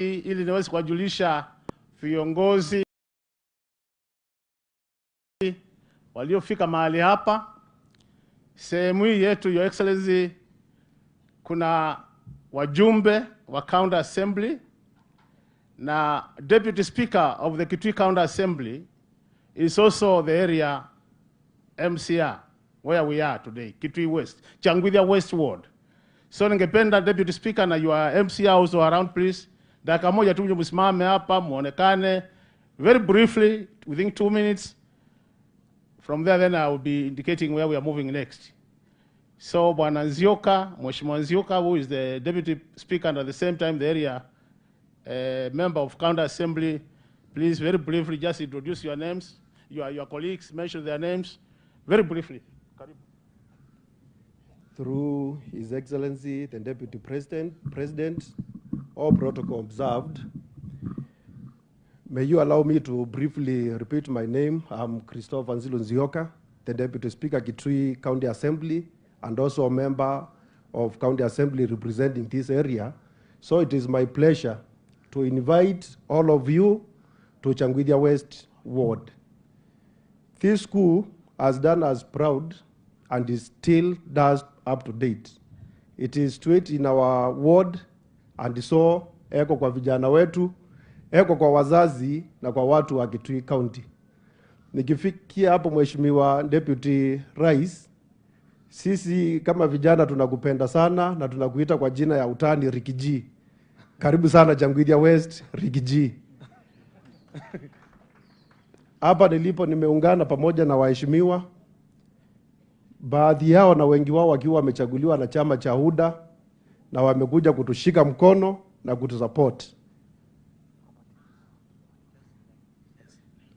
ili niweze kuwajulisha viongozi waliofika mahali hapa. Sehemu hii yetu, Your Excellency, kuna wajumbe wa County Assembly na Deputy Speaker of the Kitui County Assembly is also the area MCR where we are today, Kitui West, Changwithya West Ward. So ningependa Deputy Speaker na your MCR also around, please. Dakika moja tu msimame hapa muonekane very briefly within 2 minutes. From there then I will be indicating where we are moving next. So Bwana Nzioka, Mheshimiwa Nzioka, who is the Deputy Speaker and at the same time the area member of County Assembly, please very briefly just introduce your names, your colleagues, mention their names, very briefly. Karibu. Through His Excellency, the Deputy President, all protocol observed. May you allow me to briefly repeat my name. I'm Christopher Nzilu Nzioka, the Deputy Speaker, Kitui County Assembly, and also a member of County Assembly representing this area. So it is my pleasure to invite all of you to Changwithya West Ward. This school has done us proud and is still does up to date. It is straight in our ward, and so eko kwa vijana wetu, eko kwa wazazi na kwa watu wa Kitui County. Nikifikia hapo, Mheshimiwa Deputy Rais, sisi kama vijana tunakupenda sana na tunakuita kwa jina ya utani Ricky G. Karibu sana Changwithya West, Ricky G. Hapa nilipo nimeungana pamoja na waheshimiwa, baadhi yao na wengi wao wakiwa wamechaguliwa na chama cha UDA na wamekuja kutushika mkono na kutusupport.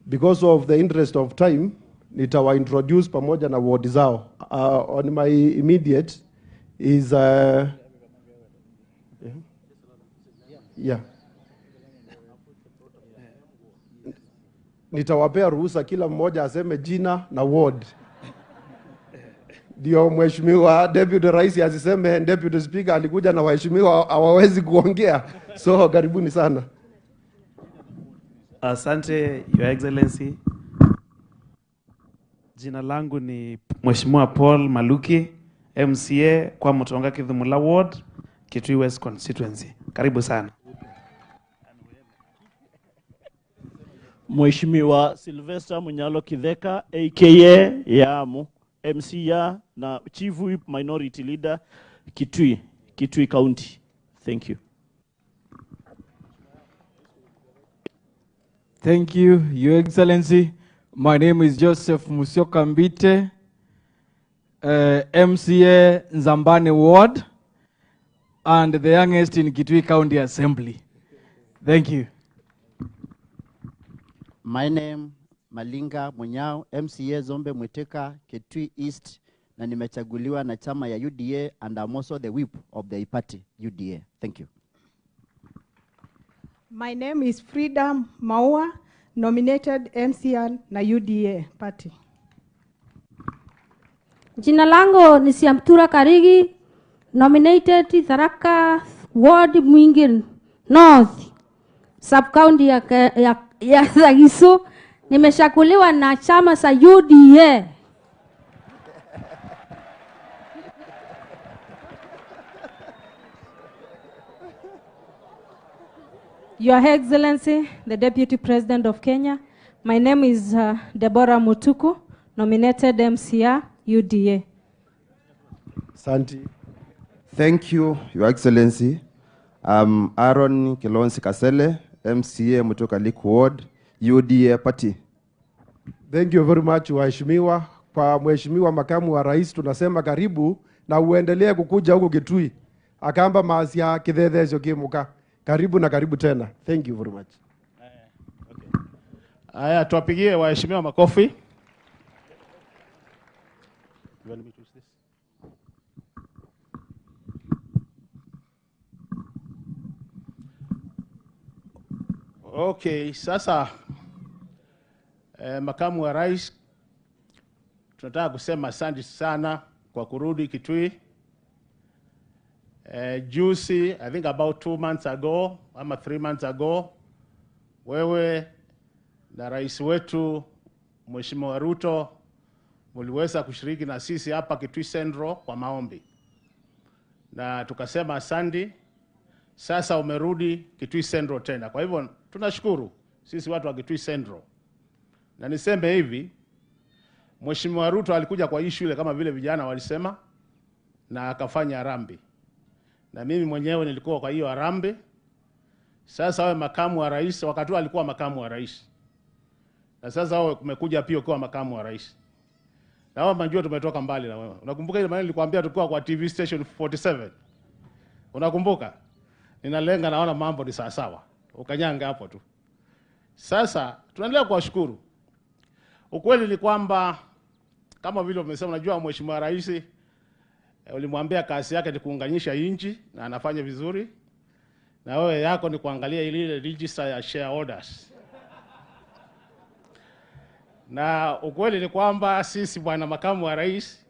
Because of the interest of time, nitawa introduce pamoja na ward zao. On my immediate is yeah. Nitawapea ruhusa kila mmoja aseme jina na ward. Ndio Mheshimiwa Deputy Rais asiseme Deputy Speaker alikuja na waheshimiwa hawawezi kuongea. So karibuni sana. Asante Your Excellency. Jina langu ni Mheshimiwa Paul Maluki, MCA kwa Mutonga Kithimula Ward, Kitui West Constituency. Karibu sana. Mheshimiwa Sylvester Munyalo Kitheka, aka Yamu, MCA na Chief Whip Minority Leader, Kitui County. Thank you. Thank you, Your Excellency. My name is Joseph Musyoka Mbite, MCA Nzambani Ward, and the youngest in Kitui County Assembly. Thank you. My name Malinga Munyao, MCA Zombe Mwiteka, Kitui East, na nimechaguliwa na chama ya UDA, and I'm also the whip of the party UDA. Thank you. My name is Frida Maua, nominated MCA na UDA party. Jina langu ni Siamtura Karigi, nominated Tharaka Ward Mwingi North, sub-county ya Thagisu. Nimeshakuliwa na chama cha UDA. Your Excellency, the Deputy President of Kenya, my name is Deborah Mutuku, nominated MCA UDA. Santi. Thank you, Your Excellency. I'm Aaron Kilonzi Kasele, MCA Mutoka Lake Ward, UDA Party. Thank you very much, waheshimiwa. Kwa Mheshimiwa Makamu wa Rais tunasema karibu na uendelee kukuja huko Kitui. Akamba maasi ya kithetheco kimuka. Karibu na karibu tena. Thank you very much. Okay. Haya, tuwapigie waheshimiwa makofi. You want me to use this? Okay, sasa Makamu wa Rais, tunataka kusema asante sana kwa kurudi Kitui. Juzi, I think about 2 months ago, ama 3 months ago, wewe na rais wetu Mheshimiwa Ruto mliweza kushiriki na sisi hapa Kitui Central kwa maombi, na tukasema asante. Sasa umerudi Kitui Central tena, kwa hivyo tunashukuru sisi watu wa Kitui Central. Na niseme hivi, Mheshimiwa Ruto alikuja kwa hii shule kama vile vijana walisema, na akafanya harambee, na mimi mwenyewe nilikuwa kwa hiyo harambee. Sasa wewe makamu wa rais, wakati alikuwa makamu wa rais, na sasa wewe umekuja pia ukiwa makamu wa rais. Na wewe unajua tumetoka mbali na wewe. Unakumbuka ile maneno nilikwambia tulikuwa kwa TV station 47? Unakumbuka? Ninalenga, naona mambo ni sawa sawa. Ukanyanga hapo tu. Sasa tunaendelea kuwashukuru. Ukweli ni kwamba kama vile umesema, unajua Mheshimiwa Rais ulimwambia kazi yake ni kuunganisha nchi na anafanya vizuri. Na wewe yako ni kuangalia ile register ya shareholders. Na ukweli ni kwamba sisi bwana makamu wa rais,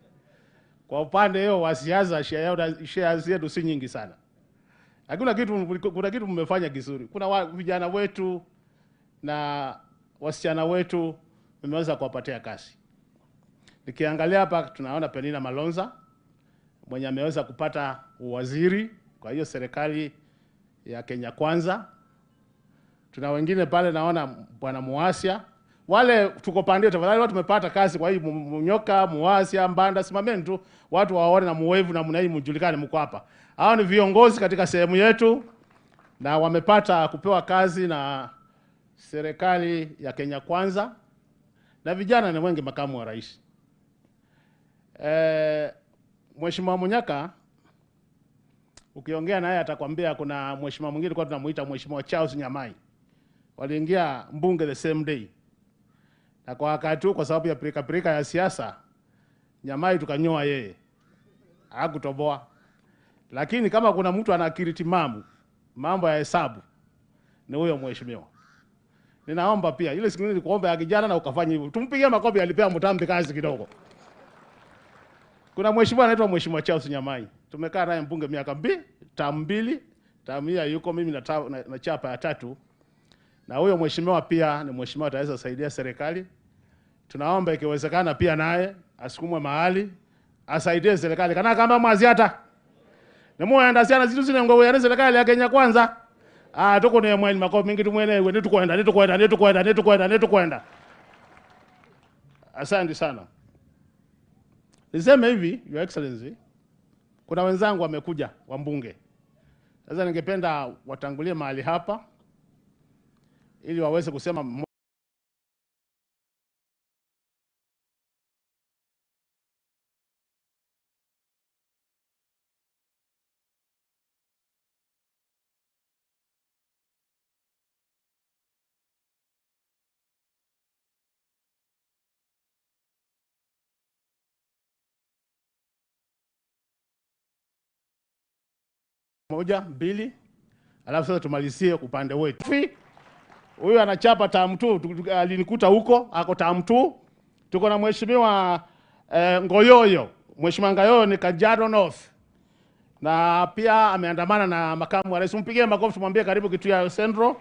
kwa upande hiyo wa siasa shares yetu si nyingi sana. Lakini kuna kitu mmefanya kizuri. Kuna vijana wetu na wasichana wetu mmeweza kuwapatia kazi. Nikiangalia hapa tunaona Penina Malonza mwenye ameweza kupata uwaziri kwa hiyo serikali ya Kenya Kwanza. Tuna wengine pale, naona bwana Muasia. Wale tuko pande tafadhali, watu tumepata kazi kwa hii Munyoka, Muasia, Mbanda, simameni tu watu waone na muwevu na mnai mjulikane mko hapa. Hao ni viongozi katika sehemu yetu na wamepata kupewa kazi na serikali ya Kenya Kwanza, na vijana ni wengi makamu wa rais. Mheshimiwa Munyaka ukiongea naye atakwambia kuna mheshimiwa mwingine kwa tunamuita Mheshimiwa Charles Nyamai. Waliingia mbunge the same day. Na kwa wakati kwa sababu ya pirika pirika ya siasa, Nyamai tukanyoa yeye. Hakutoboa. Lakini kama kuna mtu ana akili timamu, mambo ya hesabu, ni huyo mheshimiwa. Ninaomba pia ile siku nilikuomba ya kijana na ukafanya hivyo. Tumpigie makofi, alipea Mutambi kazi kidogo. Kuna mheshimiwa anaitwa Mheshimiwa Charles Nyamai. Tumekaa naye mbunge miaka 2, tamu yuko mimi na chapa ya 3. Na huyo mheshimiwa pia ni mheshimiwa ataweza kusaidia serikali. Tunaomba ikiwezekana pia naye asukumwe mahali asaidie serikali. Kana kama mwaziata. Na muenda sana zitu zine ngowe ya serikali ya Kenya Kwanza. Ah, tuko na mwenye makofi mingi tumwelewe, nitukwenda nitukwenda nitukwenda nitukwenda nitukwenda. Asante sana. Niseme hivi, Your Excellency, kuna wenzangu wamekuja wa mbunge. Sasa ningependa watangulie mahali hapa ili waweze kusema moja, mbili, alafu sasa tumalizie upande wetu. Huyu anachapa term 2, alinikuta huko, ako term 2. Tuko na mheshimiwa Ngoyoyo. Mheshimiwa Ngoyoyo ni Kajiado North. Na pia ameandamana na makamu wa rais. Mpigie makofi tumwambie karibu Kitui Central.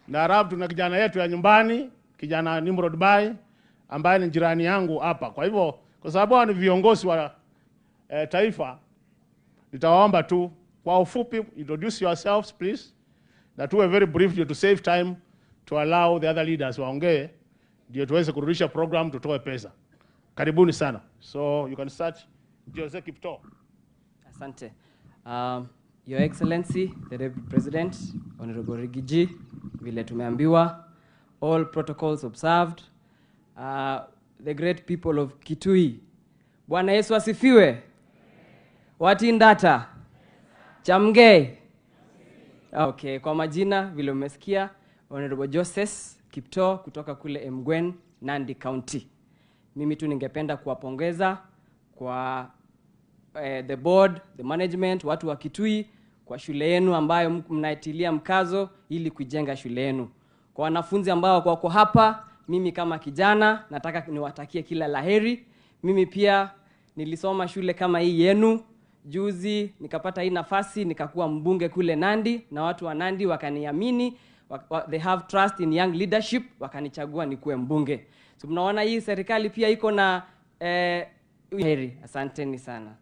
Na Arab tuna kijana yetu ya nyumbani, kijana Nimrod Bai ambaye ni jirani yangu hapa. Kwa hivyo kwa sababu ni viongozi wa taifa, nitawaomba tu kwa ufupi introduce yourselves please. Na tuwe very brief to save time to allow the other leaders waongee ndio tuweze kurudisha program tutoe pesa. Karibuni sana. So you can start, Jose Kiptoo. Asante. Your Excellency, the Deputy President, Honorable Rigiji, vile tumeambiwa, all protocols observed. The great people of Kitui. Bwana Yesu asifiwe. Watindata. Chamgei. Okay, kwa majina vile umesikia, Honorable Joseph Kiptoo kutoka kule Emgwen, Nandi County. Mimi tu ningependa kuwapongeza kwa the board, the management, watu wa Kitui kwa shule yenu ambayo mnaitilia mkazo ili kuijenga shule yenu. Kwa wanafunzi ambao wako hapa, mimi kama kijana nataka niwatakie kila laheri. Mimi pia nilisoma shule kama hii yenu. Juzi nikapata hii nafasi nikakuwa mbunge kule Nandi, na watu wa Nandi wakaniamini, they have trust in young leadership, wakanichagua nikuwe mbunge. So mnaona hii serikali pia iko na heri. Asanteni sana.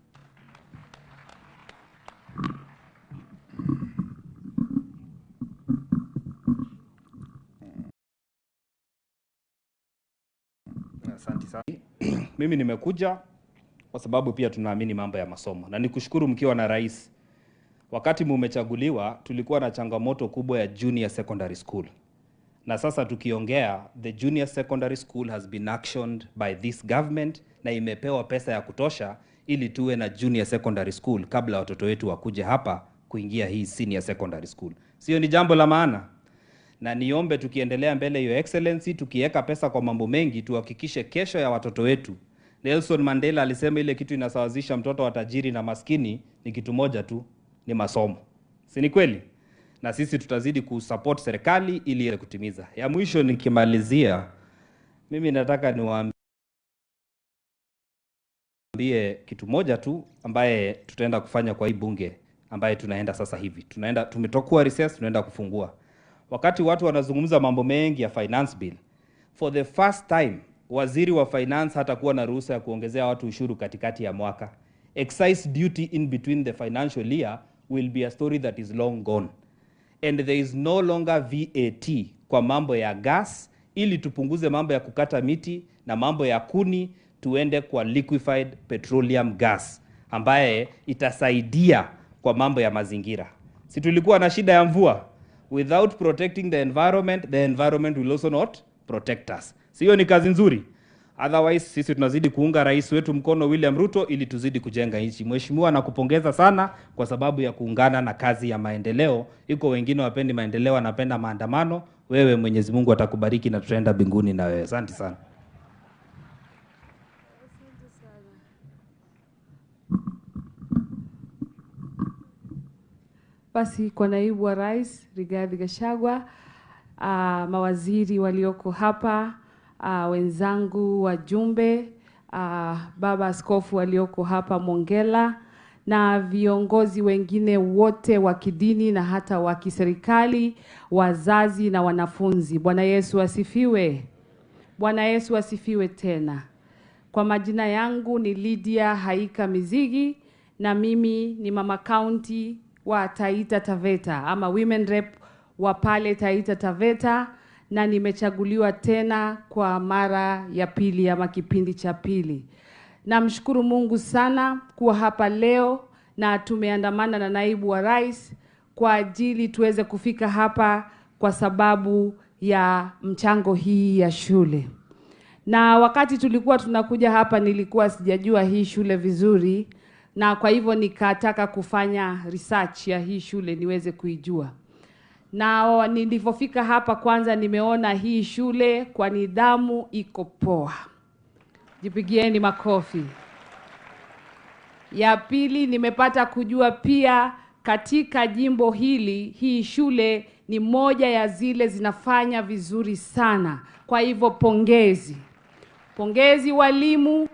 Asante sana. Mimi nimekuja kwa sababu pia tunaamini mambo ya masomo, na nikushukuru mkiwa na rais. Wakati mumechaguliwa tulikuwa na changamoto kubwa ya junior secondary school, na sasa tukiongea, the junior secondary school has been actioned by this government na imepewa pesa ya kutosha ili tuwe na junior secondary school kabla watoto wetu wakuje hapa kuingia hii senior secondary school. Sio ni jambo la maana? Na niombe tukiendelea mbele, Your Excellency, tukiweka pesa kwa mambo mengi, tuhakikishe kesho ya watoto wetu. Nelson Mandela alisema ile kitu inasawazisha mtoto wa tajiri na maskini ni kitu moja tu, ni masomo. Si ni kweli? Na sisi tutazidi kusupport serikali ili kutimiza. Ya mwisho nikimalizia, mimi nataka niwaambie kitu moja tu ambaye tutaenda kufanya kwa hii bunge ambaye tunaenda sasa hivi. Tumetokuwa recess, tunaenda kufungua. Wakati watu wanazungumza mambo mengi ya finance bill, for the first time waziri wa finance hatakuwa na ruhusa ya kuongezea watu ushuru katikati ya mwaka. Excise duty in between the financial year will be a story that is long gone. And there is no longer VAT kwa mambo ya gas, ili tupunguze mambo ya kukata miti na mambo ya kuni, tuende kwa liquefied petroleum gas ambaye itasaidia kwa mambo ya mazingira. Si tulikuwa na shida ya mvua? Without protecting the environment will also not protect us. Sio ni kazi nzuri? Otherwise, sisi tunazidi kuunga rais wetu mkono William Ruto ili tuzidi kujenga nchi. Mheshimiwa, nakupongeza sana kwa sababu ya kuungana na kazi ya maendeleo. Iko wengine wapendi maendeleo, wanapenda maandamano. Wewe Mwenyezi Mungu atakubariki na tutaenda mbinguni na wewe. Asante sana. Basi kwa naibu wa rais Rigathi Gachagua, mawaziri walioko hapa, wenzangu wajumbe, baba askofu walioko hapa Mongela, na viongozi wengine wote wa kidini na hata wa kiserikali, wazazi na wanafunzi. Bwana Yesu asifiwe. Bwana Yesu asifiwe tena. Kwa majina yangu ni Lydia Haika Mizigi, na mimi ni mama county wa Taita Taveta ama women rep wa pale Taita Taveta, na nimechaguliwa tena kwa mara ya pili ama kipindi cha pili. Namshukuru Mungu sana kuwa hapa leo, na tumeandamana na naibu wa rais kwa ajili tuweze kufika hapa kwa sababu ya mchango hii ya shule. Na wakati tulikuwa tunakuja hapa nilikuwa sijajua hii shule vizuri, na kwa hivyo nikataka kufanya research ya hii shule niweze kuijua. Na nilipofika hapa kwanza nimeona hii shule kwa nidhamu iko poa. Jipigieni makofi. Ya pili, nimepata kujua pia katika jimbo hili hii shule ni moja ya zile zinafanya vizuri sana. Kwa hivyo pongezi. Pongezi walimu,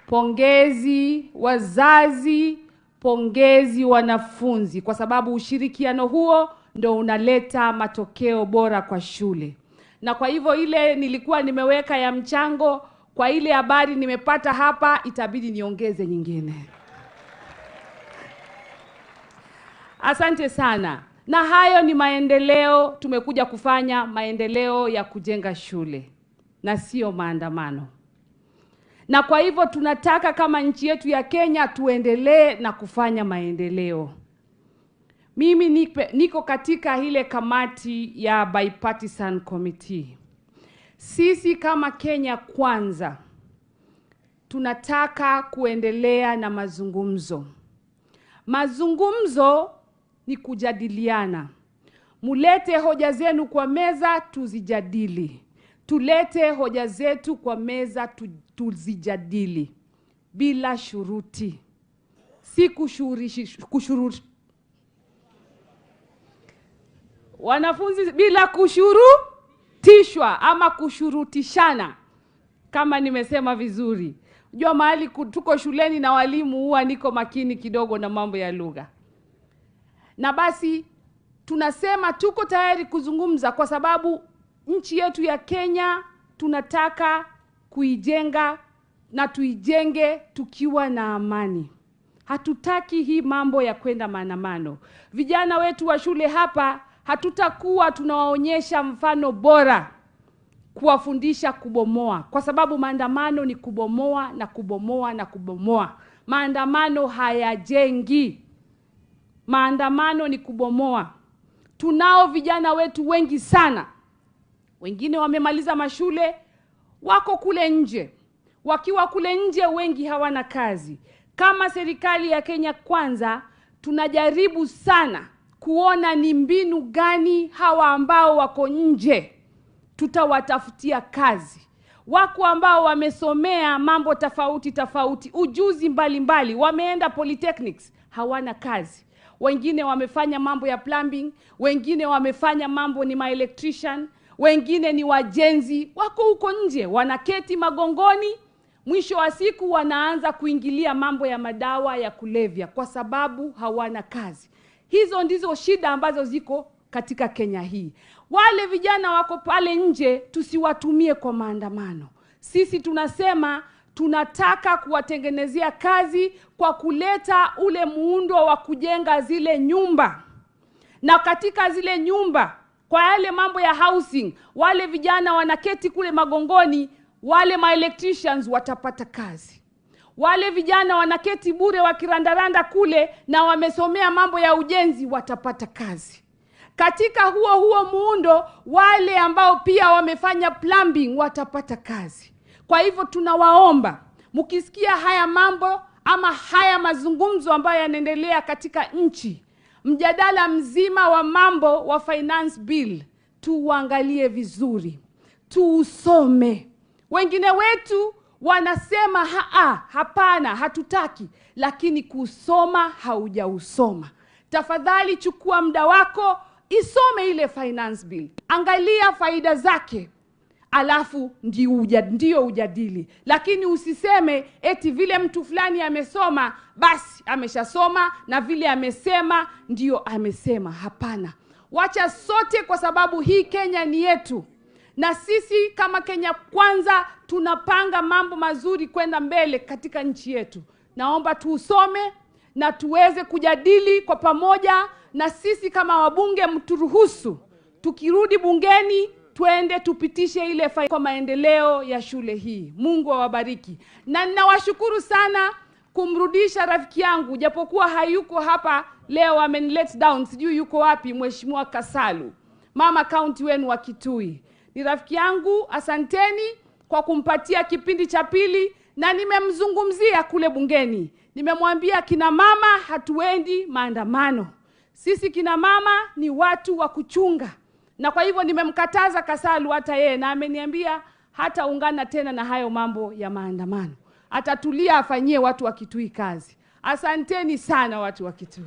pongezi wazazi, pongezi wanafunzi, kwa sababu ushirikiano huo ndo unaleta matokeo bora kwa shule. Na kwa hivyo ile nilikuwa nimeweka ya mchango, kwa ile habari nimepata hapa itabidi niongeze nyingine. Asante sana. Na hayo ni maendeleo, tumekuja kufanya maendeleo ya kujenga shule na sio maandamano. Na kwa hivyo tunataka kama nchi yetu ya Kenya tuendelee na kufanya maendeleo. Mimi niko katika ile kamati ya Bipartisan Committee. Sisi kama Kenya Kwanza tunataka kuendelea na mazungumzo. Mazungumzo ni kujadiliana. Mulete hoja zenu kwa meza tuzijadili. Tulete hoja zetu kwa meza tuzijadili bila shuruti. Si kushuruti. Wanafunzi bila kushurutishwa ama kushurutishana, kama nimesema vizuri. Jua mahali tuko shuleni na walimu huwa niko makini kidogo na mambo ya lugha. Na basi tunasema tuko tayari kuzungumza kwa sababu nchi yetu ya Kenya tunataka kuijenga na tuijenge tukiwa na amani. Hatutaki hii mambo ya kwenda maandamano. Vijana wetu wa shule hapa hatutakuwa tunawaonyesha mfano bora kuwafundisha kubomoa, kwa sababu maandamano ni kubomoa na kubomoa na kubomoa. Maandamano hayajengi. Maandamano ni kubomoa. Tunao vijana wetu wengi sana, wengine wamemaliza mashule, wako kule nje. Wakiwa kule nje wengi hawana kazi. Kama serikali ya Kenya Kwanza tunajaribu sana kuona ni mbinu gani hawa ambao wako nje tutawatafutia kazi. Wako ambao wamesomea mambo tofauti tofauti, ujuzi mbalimbali, wameenda polytechnics, hawana kazi. Wengine wamefanya mambo ya plumbing, wengine wamefanya mambo ni ma-electrician, wengine ni wajenzi, wako huko nje, wanaketi magongoni. Mwisho wa siku wanaanza kuingilia mambo ya madawa ya kulevya kwa sababu hawana kazi. Hizo ndizo shida ambazo ziko katika Kenya hii. Wale vijana wako pale nje tusiwatumie kwa maandamano. Sisi tunasema tunataka kuwatengenezea kazi kwa kuleta ule muundo wa kujenga zile nyumba. Na katika zile nyumba, kwa yale mambo ya housing, wale vijana wanaketi kule magongoni, wale ma-electricians watapata kazi. Wale vijana wanaketi bure wakirandaranda kule na wamesomea mambo ya ujenzi watapata kazi. Katika huo huo muundo, wale ambao pia wamefanya plumbing watapata kazi. Kwa hivyo tunawaomba, mkisikia haya mambo ama haya mazungumzo ambayo yanaendelea katika nchi, mjadala mzima wa mambo wa finance bill, tuangalie vizuri, tuusome. Wengine wetu wanasema hapana, hatutaki, lakini kusoma haujausoma. Tafadhali chukua muda wako, isome ile finance bill, angalia faida zake, alafu ndio ujadili. Lakini usiseme eti vile mtu fulani amesoma basi ameshasoma na vile amesema ndio amesema. Hapana. Wacha sote, kwa sababu hii Kenya ni yetu. Na sisi kama Kenya Kwanza tunapanga mambo mazuri kwenda mbele katika nchi yetu. Naomba tuusome na tuweze kujadili kwa pamoja, na sisi kama wabunge mturuhusu tukirudi bungeni tuende tupitishe ile faida kwa maendeleo ya shule hii. Mungu awabariki. Na ninawashukuru sana kumrudisha rafiki yangu, japokuwa hayuko hapa leo, ameni let down, sijui yuko wapi, Mheshimiwa Kasalu, mama county wenu wa Kitui. Ni rafiki yangu, asanteni kwa kumpatia kipindi cha pili, na nimemzungumzia kule bungeni. Nimemwambia kina mama hatuendi maandamano. Sisi kina mama ni watu wa kuchunga. Na kwa hivyo nimemkataza Kasalu hata yeye, na ameniambia hataungana tena na hayo mambo ya maandamano. Atatulia afanyie watu wa Kitui kazi. Asanteni sana watu wa Kitui.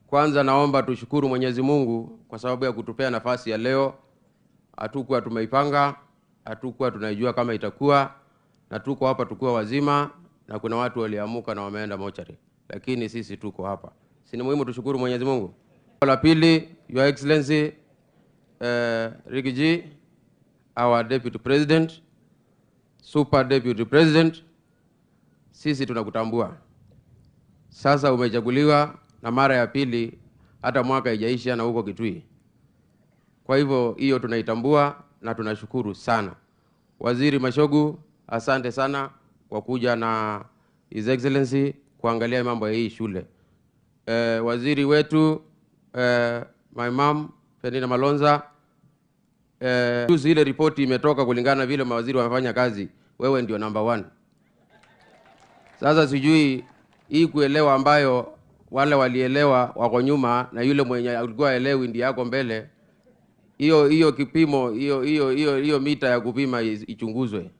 Kwanza naomba tushukuru Mwenyezi Mungu kwa sababu ya kutupea nafasi ya leo. Hatukuwa tumeipanga, hatukuwa tunaijua kama itakuwa, na tuko hapa tukiwa wazima, na kuna watu waliamuka na wameenda mochari, lakini sisi tuko hapa. Si ni muhimu tushukuru Mwenyezi Mungu? La pili, Your Excellency Riggy G, our Deputy President, Super Deputy President, sisi tunakutambua. Sasa umechaguliwa na mara ya pili, hata mwaka haijaisha na huko Kitui. Kwa hivyo hiyo tunaitambua na tunashukuru sana. Waziri Machogu, asante sana kwa kuja na His Excellency kuangalia mambo ya hii shule. Waziri wetu my mom Penina Malonza, juzi ile ripoti imetoka kulingana na vile mawaziri wamefanya kazi, wewe ndio number 1. Sasa sijui hii kuelewa ambayo wale walielewa wako nyuma na yule mwenye alikuwa elewi ndiye yako mbele. Hiyo kipimo, hiyo mita ya kupima ichunguzwe.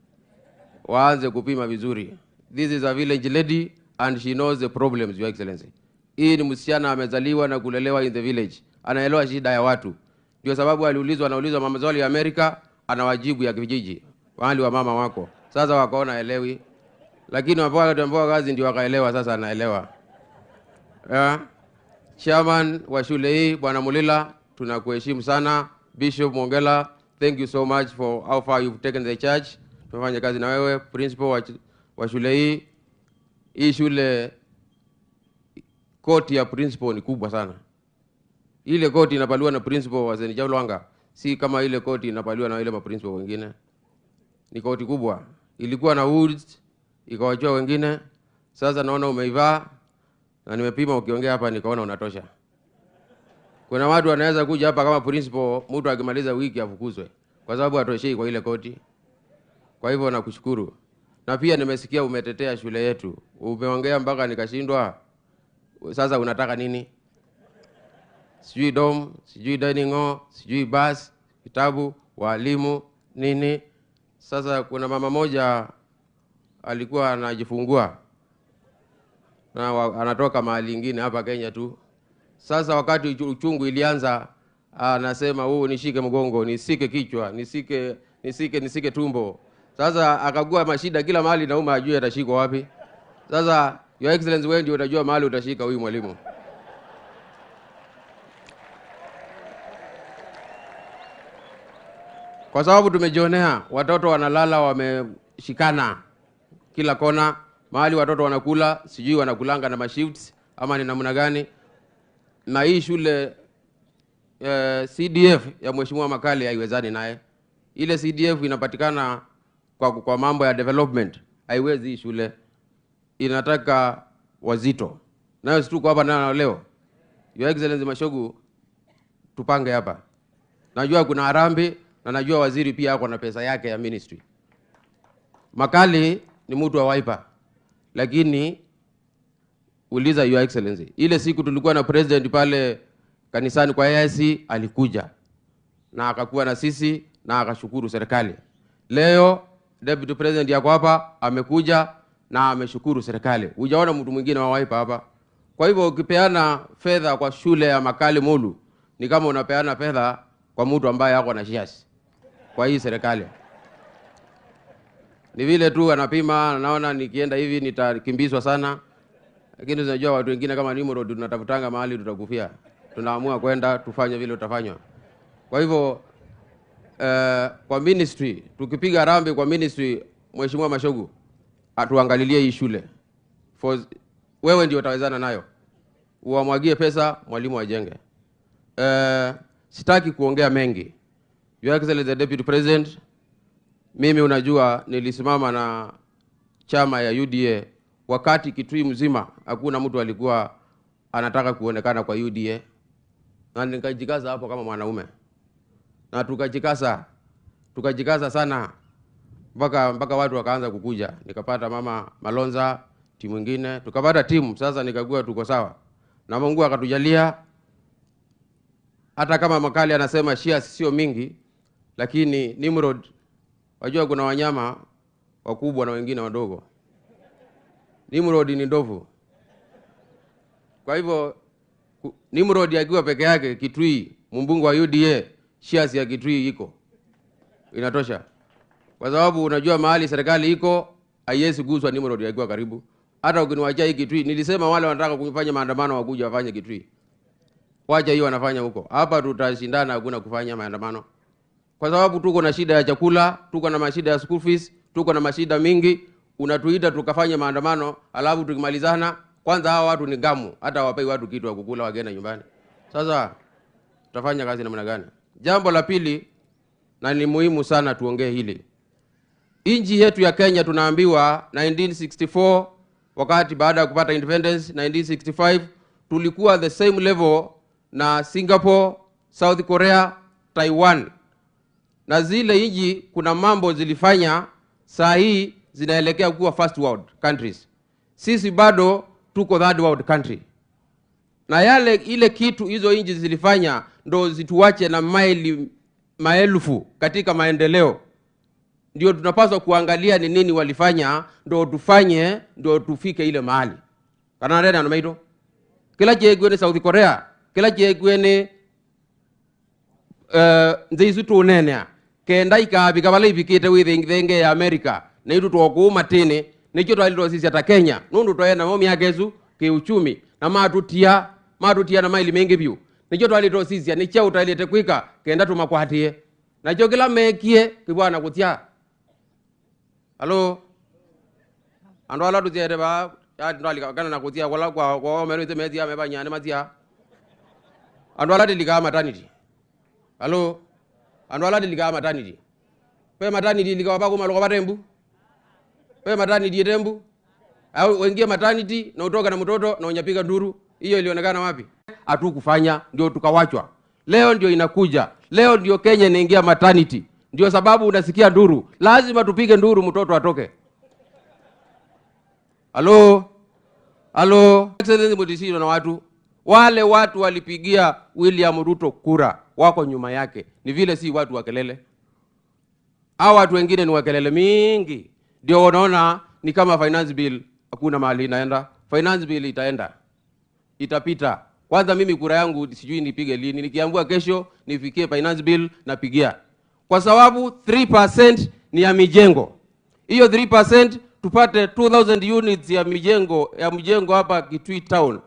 Waanze kupima vizuri. This is a village lady and she knows the problems, Your Excellency. Hii ni msichana amezaliwa na kulelewa in the village, anaelewa shida ya watu. Ndio sababu aliulizwa, anaulizwa maswali ya Amerika, anawajibu ya kijiji, wali wa mama wako. Sasa wakaona elewi, lakini wapewa kazi ndio wakaelewa, sasa anaelewa. Chairman wa shule hii Bwana Mulila, tunakuheshimu sana. Bishop Mongela, thank you so much for how far you've taken the church. Tumefanya kazi na wewe, principal wa shule hii. Hii shule koti ya principal ni kubwa sana. Ile koti inapaliwa na principal wa St. John Lwanga, si kama ile koti inapaliwa na ile ma principal wengine. Ni koti kubwa. Ilikuwa na woods, ikawachua wengine. Sasa naona umeivaa na nimepima ukiongea hapa nikaona unatosha. Kuna watu wanaweza kuja hapa kama principal, mtu akimaliza wiki afukuzwe kwa sababu hatoshei kwa ile koti. Kwa hivyo nakushukuru. Na pia nimesikia umetetea shule yetu. Umeongea mpaka nikashindwa. Sasa unataka nini? Sijui dom, sijui dining hall, sijui bus, kitabu, walimu, nini. Sasa kuna mama moja alikuwa anajifungua na anatoka mahali nyingine hapa Kenya tu. Sasa wakati uchungu ilianza, anasema huu nishike mgongo, nisike kichwa, nisike tumbo. Sasa akagua mashida kila mahali nauma, ajue atashikwa wapi. Sasa Your Excellency, wewe ndio utajua mahali utashika huyu mwalimu. Kwa sababu tumejionea watoto wanalala wameshikana kila kona, mahali watoto wanakula, sijui wanakulanga na mashifts ama ni namna gani. Na hii shule CDF ya Mheshimiwa Makali haiwezani naye. Ile CDF inapatikana kwa mambo ya development, haiwezi hii shule. Inataka wazito. Nayo si tuko hapa na leo. Your Excellency Mashogu, tupange hapa. Najua kuna harambee na najua waziri pia ako na pesa yake ya ministry. Makali ni mtu wa Wiper. Lakini uliza Your Excellency, ile siku tulikuwa na president pale kanisani kwa AIC, alikuja na akakuwa na sisi na akashukuru serikali. Leo deputy president yako hapa amekuja na ameshukuru serikali. Hujaona mtu mwingine wa Wiper hapa. Kwa hivyo ukipeana fedha kwa shule ya Makali Mulu ni kama unapeana fedha kwa mtu ambaye hako na shares kwa hii serikali. Ni vile tu anapima, naona nikienda hivi nitakimbizwa sana. Lakini unajua watu wengine kama Nimrod tunatafutanga mahali tutakufia. Tunaamua kwenda tufanye vile utafanywa. Kwa hivyo kwa ministry, tukipiga harambee kwa ministry, Mheshimiwa Mashogu atuangalilie hii shule. For wewe ndio utawezana nayo. Uamwagie pesa, mwalimu ajenge. Sitaki kuongea mengi. Your Excellency the Deputy President, mimi unajua nilisimama na chama ya UDA wakati Kitui mzima hakuna mtu alikuwa anataka kuonekana kwa UDA. Na nikajikaza hapo kama mwanaume. Na tukajikaza sana mpaka watu wakaanza kukuja. Nikapata mama Malonza, timu nyingine, tukapata timu. Sasa nikagua tuko sawa. Na Mungu akatujalia. Hata kama Makali anasema shia sio mingi, lakini Nimrod, wajua kuna wanyama wakubwa na wengine wadogo. Nimrod ni ndovu. Kwa hivyo Nimrod akiwa peke yake Kitui, mbunge wa UDA, shares ya Kitui iko inatosha. Kwa sababu unajua mahali serikali iko haiwezi guswa Nimrod akiwa karibu. Hata ukiniwachia hii Kitui, nilisema wale wanataka kufanya maandamano wakuja wafanye Kitui. Wacha hiyo wanafanya huko. Hapa tutashindana, hakuna kufanya maandamano. Kwa sababu tuko na shida ya chakula, tuko na mashida ya school fees, tuko na mashida mingi. Unatuita tukafanya maandamano, alafu tukimalizana, kwanza hawa watu ni gamu, hata hawapei watu kitu wa kukula wageni nyumbani. Sasa tutafanya kazi namna gani? Jambo la pili, na ni muhimu sana tuongee hili. Nchi yetu ya Kenya tunaambiwa 1964, wakati baada ya kupata independence 1965, tulikuwa the same level na Singapore, South Korea, Taiwan. Na zile nchi kuna mambo zilifanya saa hii zinaelekea kuwa first world countries. Sisi bado tuko third world country. Na yale ile kitu hizo nchi zilifanya ndo zituache na maili maelfu katika maendeleo. Ndio tunapaswa kuangalia ni nini walifanya ndo tufanye, ndo tufike ile mahali. Kana rena no maito. Kila chegwe ni South Korea, kila chegwe ni nzisu tunenea. Kenda ikabika bala ibikite withenge ya America. Na itu tuoku matini nikyo twaliro sisi ata Kenya. Nundu twaenda mo miakezu kiuchumi na matutia na maili mengi byu. Nikyo twaliro sisi ni cheu twalete kwika kenda tumakwatie. Na kyo kila mekie kibwana kutia. Halo. Andu ala tuziere ba ndalika kana na kutia wala kwa mero ite mezia meba nyane matia. Andu ala dilika maternity. Halo. Andu ala dilika maternity. Pe maternity lika wabako maluka batembu. Pe maternity tembu. Au wengie maternity na utoka na mtoto na unyapiga nduru. Hiyo ilionekana wapi? Hatukufanya ndio tukawachwa. Leo ndio inakuja. Leo ndio Kenya inaingia maternity. Ndio sababu unasikia nduru. Lazima tupige nduru mtoto atoke. Halo. Halo. Excellency mutishiro na watu. Wale watu walipigia William Ruto kura wako nyuma yake. Ni vile si watu wa kelele. Hawa watu wengine ni wa kelele mingi. Ndio wanaona ni kama finance bill hakuna mahali inaenda. Finance bill itaenda. Itapita. Kwanza mimi kura yangu sijui nipige lini. Nikiambiwa kesho nifikie finance bill napigia. Kwa sababu 3% ni ya mijengo. Hiyo 3% tupate 2000 units ya mijengo hapa Kitui town.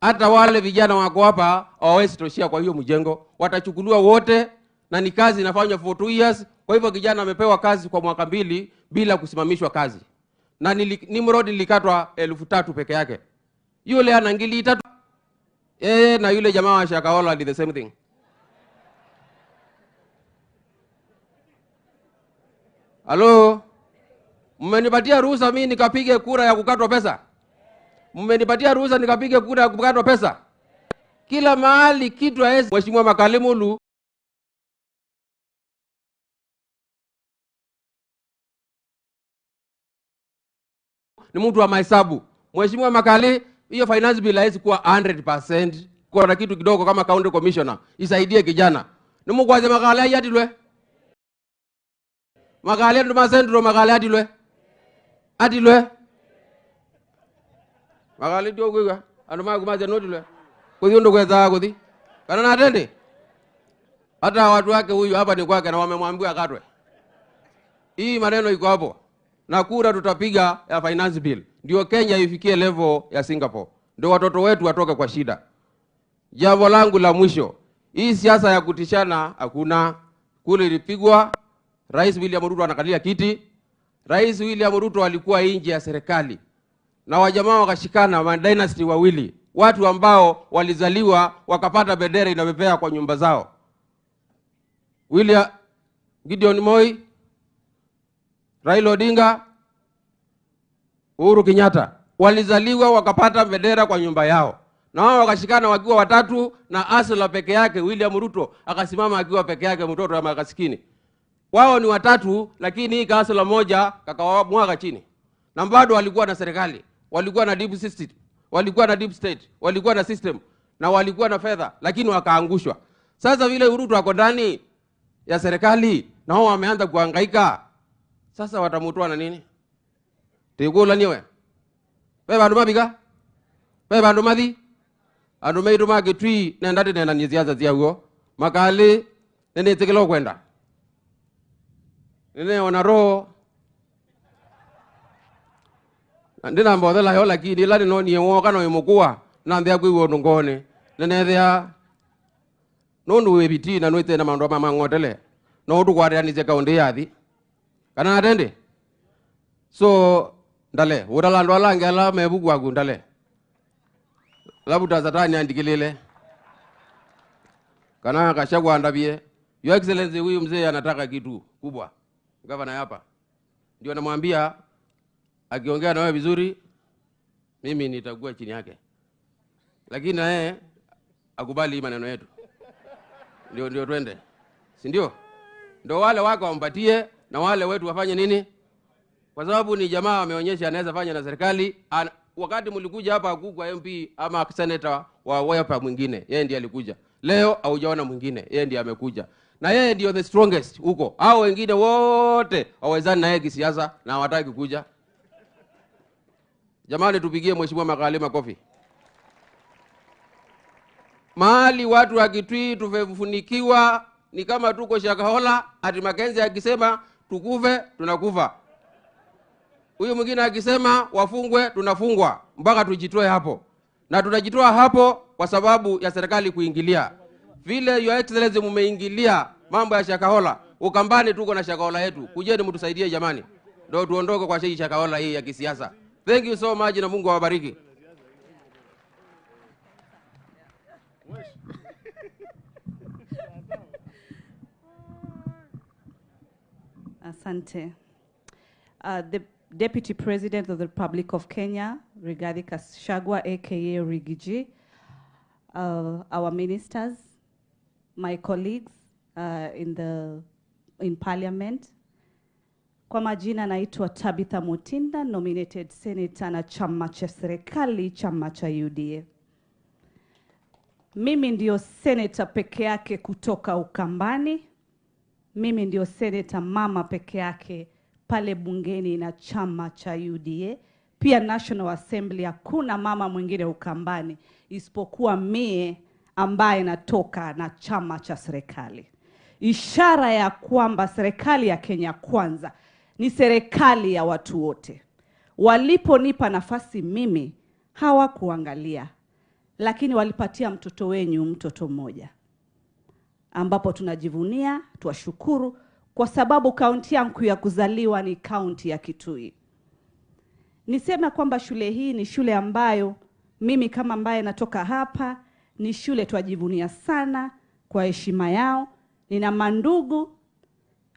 Hata wale vijana wako hapa hawawezi toshia kwa hiyo mjengo. Watachukuliwa wote na ni kazi inafanywa for 2 years. Kwa hivyo kijana amepewa kazi kwa mwaka 2 bila kusimamishwa kazi. Na Nimrod nilikatwa 3,000 peke yake. Yule ana ngili 3. Na yule jamaa wa Shakahola did the same thing. Halo. Mmenipatia ruhusa mimi nikapige kura ya kukatwa pesa? Mmenipatia ruhusa nikapige kura ya kukatwa pesa? Kila mahali kitu haezi. Mheshimiwa Makalimulu ni mtu wa mahesabu. Mheshimiwa Makali, hiyo finance bill haezi kuwa 100%. Kwa na kitu kidogo kama county commissioner isaidie kijana. Ni mkwaze Makali atilwe. Makali ndo masendro Makali atilwe. Atilwe. Makali ndio kuiga. Ando magumaze notilwe. Kuthi ndo kweza kuthi. Kana na atende. Hata watu wake huyu hapa ni kwake na wamemwambia akatwe. Hii maneno iko hapo. Na kura tutapiga ya finance bill. Ndio Kenya ifikie level ya Singapore. Ndio watoto wetu watoke kwa shida. Jambo langu la mwisho. Hii siasa ya kutishana hakuna. Kule ilipigwa. Rais William Ruto anakalia kiti. Rais William Ruto alikuwa nje ya serikali. Na wajamaa wakashikana wa dynasty wawili. Watu ambao walizaliwa wakapata bendera inabebea kwa nyumba zao. William Gideon Moi, Raila Odinga, Uhuru Kenyatta walizaliwa wakapata bendera kwa nyumba yao. Na wao wakashikana wakiwa watatu na Asla peke yake. William Ruto akasimama akiwa peke yake, mtoto wa maskini. Wao ni watatu lakini hii Asla moja kakawamwaga chini. Na bado walikuwa na serikali, walikuwa na deep system, walikuwa na deep state, walikuwa na system na walikuwa na fedha, lakini wakaangushwa. Sasa vile Ruto ako ndani ya serikali na wao wameanza kuhangaika. Sasa watamutoa na nini? Tegula niwe. Pe bandu mabika? Pe bandu mathi? Andu meitu ma Kitui nenda tena nyiziaza ziago. Makali nene tekelo kwenda. Nene ona roho. Ndina mbothela yo lakini ila no nie woka no imukua na nthia kwiwo ndungone. Nene thia nundu wi biti na nwite na maundu ma ngotele. No ndukwaranise kaunti yathi. Kana atende. So ndale urala andu ala angi ala mebu kwaku ndale. Labuta satani andikilile. Kana kashagwa andabie. Your Excellency, huyu mzee anataka kitu kubwa. Gavana hapa. Ndio namwambia akiongea na wewe vizuri mimi nitakuwa chini yake. Lakini na yeye akubali maneno yetu. Ndio twende. Si ndio? Ndio wale wako wampatie na wale wetu wafanye nini? Kwa sababu ni jamaa ameonyesha anaweza fanya na serikali. Wakati mlikuja hapa hakukuwa MP ama senator wa Wiper mwingine, yeye ndiye alikuja. Leo haujaona mwingine, yeye ndiye amekuja. Na yeye ndio the strongest huko. Hao wengine wote hawawezani na yeye kisiasa na hawataki kuja. Jamani, tupigie Mheshimiwa Makali makofi. Mahali watu wa Kitui tumefunikiwa ni kama tuko Shakahola, ati Makenzi akisema tukufe tunakufa. Huyu mwingine akisema wafungwe tunafungwa, mpaka tujitoe hapo. Na tunajitoa hapo kwa sababu ya serikali kuingilia. Vile Your Excellency mumeingilia mambo ya Shakahola, Ukambani tuko na Shakahola yetu. Kujeni mtusaidie jamani, ndio tuondoke kwa hii Shakahola hii ya kisiasa. Thank you so much na Mungu awabariki. Asante. The Deputy President of the Republic of Kenya, Rigathi Gachagua, aka Rigiji, our ministers, my colleagues in Parliament. Kwa majina naitwa Tabitha Mutinda, nominated senator na chama cha serikali, chama cha UDA. Mimi ndio senator peke yake kutoka Ukambani. Mimi ndio senator mama peke yake pale bungeni na chama cha UDA. Pia National Assembly hakuna mama mwingine Ukambani isipokuwa mie ambaye natoka na chama cha serikali. Ishara ya kwamba serikali ya Kenya Kwanza ni serikali ya watu wote. Waliponipa nafasi mimi hawakuangalia, lakini walipatia mtoto wenyu mtoto mmoja, ambapo tunajivunia, tuwashukuru kwa sababu kaunti yangu ya kuzaliwa ni kaunti ya Kitui. Niseme kwamba shule hii ni shule ambayo mimi kama ambaye natoka hapa, ni shule twajivunia sana kwa heshima yao. Nina mandugu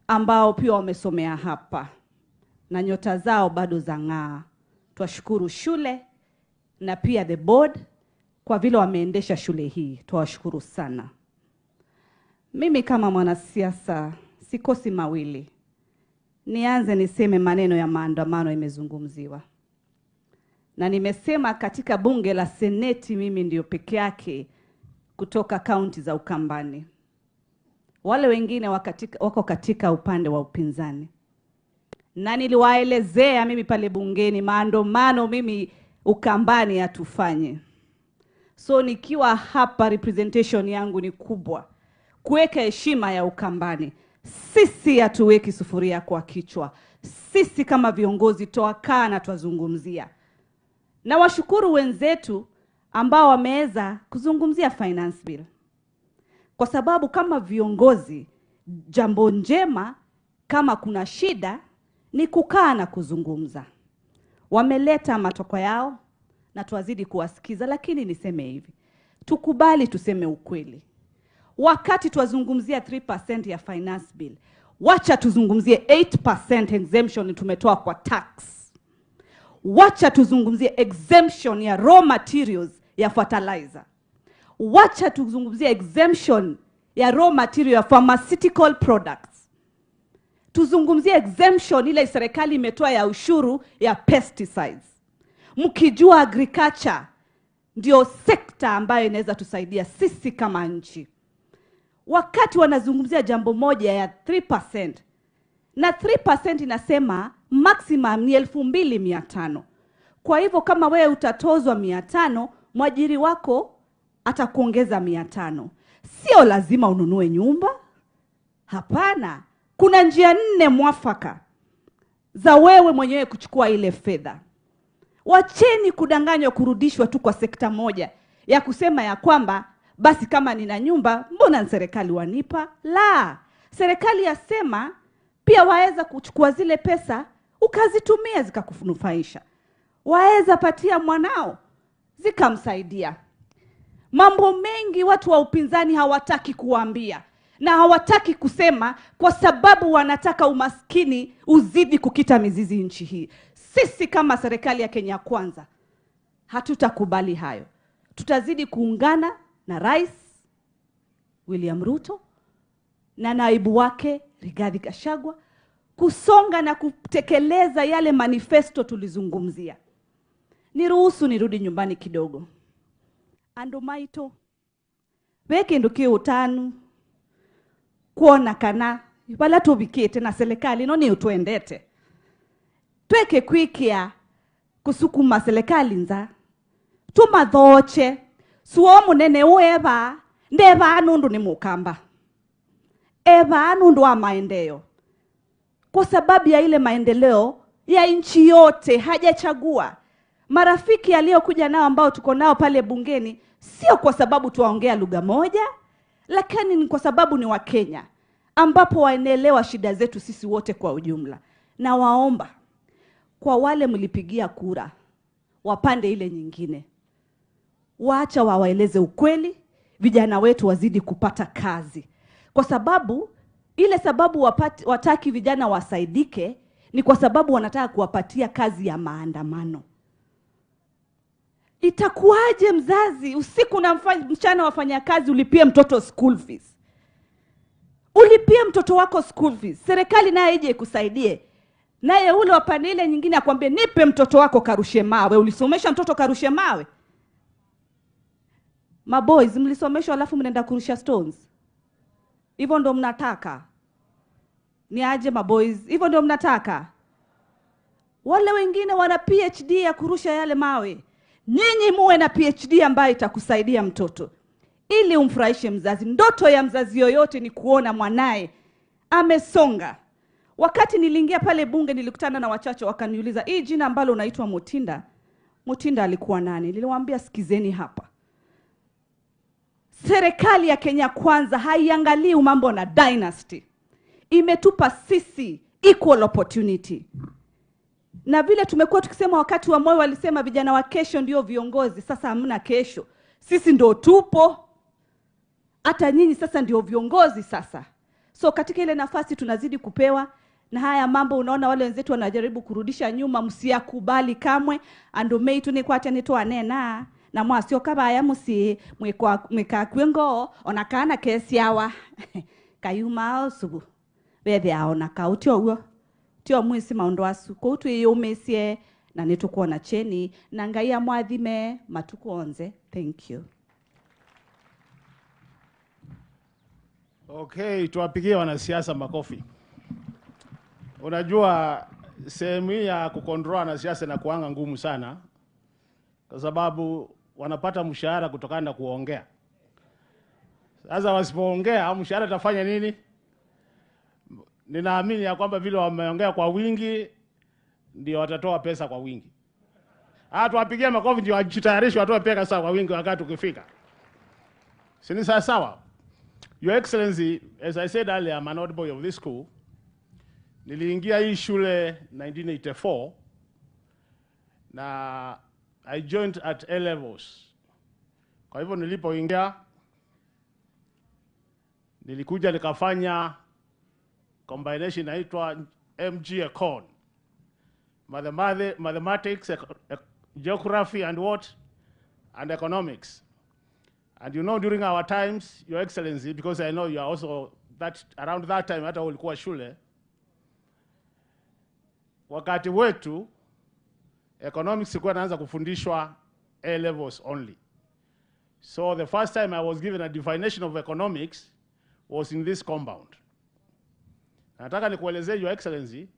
ambao pia wamesomea hapa na nyota zao bado zang'aa. Twashukuru shule na pia the board kwa vile wameendesha shule hii, twashukuru sana. Mimi kama mwanasiasa sikosi mawili. Nianze niseme maneno ya maandamano imezungumziwa. Na nimesema katika bunge la seneti mimi ndio peke yake kutoka kaunti za Ukambani. Wale wengine wako katika upande wa upinzani. Na niliwaelezea mimi pale bungeni maandamano mimi Ukambani hatufanye. So nikiwa hapa representation yangu ni kubwa. Kuweka heshima ya Ukambani. Sisi hatuweki sufuria kwa kichwa. Sisi kama viongozi toakaa na tuwazungumzia. Na washukuru wenzetu ambao wameweza kuzungumzia finance bill. Kwa sababu kama viongozi, jambo njema kama kuna shida ni kukaa na kuzungumza. Wameleta matoko yao na tuwazidi kuwasikiza, lakini niseme hivi. Tukubali tuseme ukweli. Wakati tuwazungumzia 3% ya finance bill, wacha tuzungumzie 8% exemption tumetoa kwa tax. Wacha tuzungumzie exemption ya raw materials ya fertilizer. Wacha tuzungumzie exemption ya raw material ya pharmaceutical products. Tuzungumzie exemption ile serikali imetoa ya ushuru ya pesticides. Mkijua agriculture ndio sekta ambayo inaweza tusaidia sisi kama nchi. Wakati wanazungumzia jambo moja ya 3%, na 3% inasema maximum ni 2,500. Kwa hivyo kama wewe utatozwa 500, mwajiri wako atakuongeza 500. Sio lazima ununue nyumba. Hapana. Kuna njia 4 mwafaka za wewe mwenyewe kuchukua ile fedha. Wacheni kudanganywa kurudishwa tu kwa sekta moja ya kusema ya kwamba basi kama nina nyumba mbona serikali wanipa? La, serikali yasema pia waeza kuchukua zile pesa ukazitumia zikakunufaisha. Waeza patia mwanao zikamsaidia. Mambo mengi watu wa upinzani hawataki kuambia na hawataki kusema kwa sababu wanataka umaskini uzidi kukita mizizi nchi hii. Sisi kama serikali ya Kenya Kwanza hatutakubali hayo. Tutazidi kuungana na Rais William Ruto na naibu wake Rigathi Gachagua kusonga na kutekeleza yale manifesto tulizungumzia. Niruhusu nirudi nyumbani kidogo. Andu maito weke ndukie utanu kuona kana wala tubikete na serikali no ni utuendete tweke kwikia Kusukuma serikali nza. Tumathoche. Suo munene ueva. Ndeva nundu ni mukamba. Eva nundu wa maendeleo. Kwa sababu ya ile maendeleo ya nchi yote hajachagua. Marafiki aliyokuja nao ambao tuko nao pale bungeni sio kwa sababu tuwaongea lugha moja, lakini ni kwa sababu ni Wakenya ambapo wanaelewa shida zetu sisi wote kwa ujumla. Na waomba kwa wale mlipigia kura wapande ile nyingine, waacha wawaeleze ukweli, vijana wetu wazidi kupata kazi. Kwa sababu ile sababu wataki vijana wasaidike ni kwa sababu wanataka kuwapatia kazi ya maandamano. Itakuwaje mzazi usiku na mchana wafanya kazi ulipie mtoto school fees? Ulipie mtoto wako school fees. Serikali naye ije ikusaidie. Naye ule wa pande ile nyingine akwambie nipe mtoto wako karushe mawe. Ulisomesha mtoto karushe mawe? Maboys mlisomeshwa alafu mnaenda kurusha stones. Hivyo ndo mnataka? Ni aje maboys? Hivyo ndo mnataka? Wale wengine wana PhD ya kurusha yale mawe. Nyinyi muwe na PhD ambayo itakusaidia mtoto ili umfurahishe mzazi. Ndoto ya mzazi yoyote ni kuona mwanae amesonga. Wakati niliingia pale bunge nilikutana na wachache wakaniuliza, hii jina ambalo unaitwa Mutinda, Mutinda alikuwa nani? Niliwaambia sikizeni hapa. Serikali ya Kenya Kwanza haiangalii mambo na dynasty. Imetupa sisi equal opportunity. Na vile tumekuwa tukisema wakati wa Moi walisema vijana wa kesho ndio viongozi, sasa hamna kesho. Sisi ndio tupo. Hata nyinyi sasa ndio viongozi sasa. So katika ile nafasi tunazidi kupewa, na haya mambo unaona wale wenzetu wanajaribu kurudisha nyuma, msiyakubali kamwe. Andu meitu ni kwa nitoa nena na mwasio kabaya musi mweka kwengo onakana kesi yawa kayuma osubu bethe aona kautio uo tio mwisi maundu asu koutu iyumisie na nitukuona cheni na Ngai amwathime matuku onze. Thank you. Okay, tuwapigie wanasiasa makofi. Unajua sehemu hii ya kukontrola wanasiasa na kuanga ngumu sana, kwa sababu wanapata mshahara kutokana na kuongea. Sasa wasipoongea mshahara tafanya nini? Ninaamini ya kwamba vile wameongea kwa wingi ndio watatoa pesa kwa wingi. Tuwapigie makofi ndio wajitayarishe watoe pesa kwa wingi wakati ukifika. Si ni sawa sawa? Your Excellency, as I said earlier, I'm an old boy of this school. Niliingia hii shule 1984 na I joined at A levels. Kwa hivyo nilipoingia nilikuja nikafanya combination inaitwa MG Econ. Mathematics, geography and what? And economics. And you know, during our times, Your Excellency, because I know you are also that around that time hata ulikuwa shule, wakati wetu economics ilikuwa inaanza kufundishwa A levels only. So the first time I was given a definition of economics was in this compound. Nataka nikuelezee Your Excellency,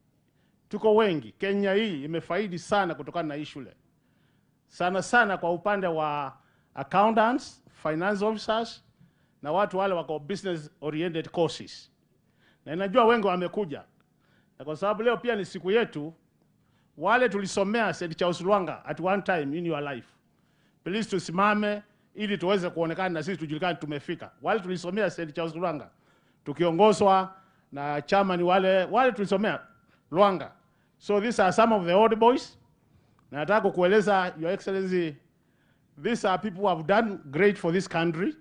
tuko wengi. Kenya hii imefaidi sana kutokana na hii shule. Sana sana kwa upande wa accountants, finance officers na watu wale wako business oriented courses. Na najua wengi wamekuja. Na kwa sababu leo pia ni siku yetu, wale tulisomea St. Charles Lwanga at one time in your life, please tusimame ili tuweze kuonekana na sisi tujulikane tumefika. Wale tulisomea St. Charles Lwanga tukiongozwa na chairman wale tulisomea Lwanga. So these are some of the old boys. Na nataka kukueleza Your Excellency, these are people who have done great for this country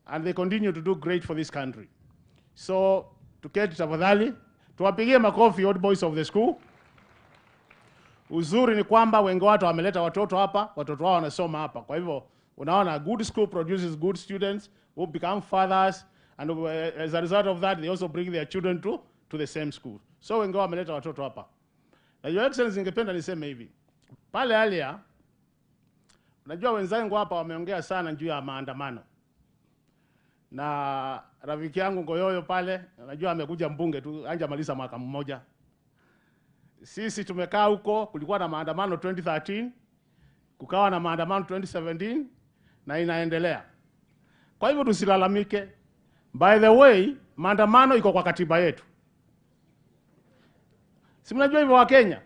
and they continue to do great for this country. So tuketi tafadhali, tuwapigie makofi old boys of the school. Uzuri ni kwamba wengi watu wameleta watoto hapa, watoto wao wanasoma hapa. Kwa hivyo unaona good school produces good students who become fathers, and as a result of that they also bring their children to the same school. So wengi wameleta watoto hapa. Na Your Excellency, ningependa niseme hivi. Pale alia, unajua wenzangu hapa wameongea sana juu ya maandamano. Na rafiki yangu Ngoyoyo pale, unajua amekuja mbunge tu, hajamaliza mwaka mmoja. Sisi tumekaa huko, kulikuwa na maandamano 2013, kukawa na maandamano 2017 na inaendelea. Kwa hivyo tusilalamike. By the way, maandamano iko kwa katiba yetu. Si mnajua hivyo wa Kenya?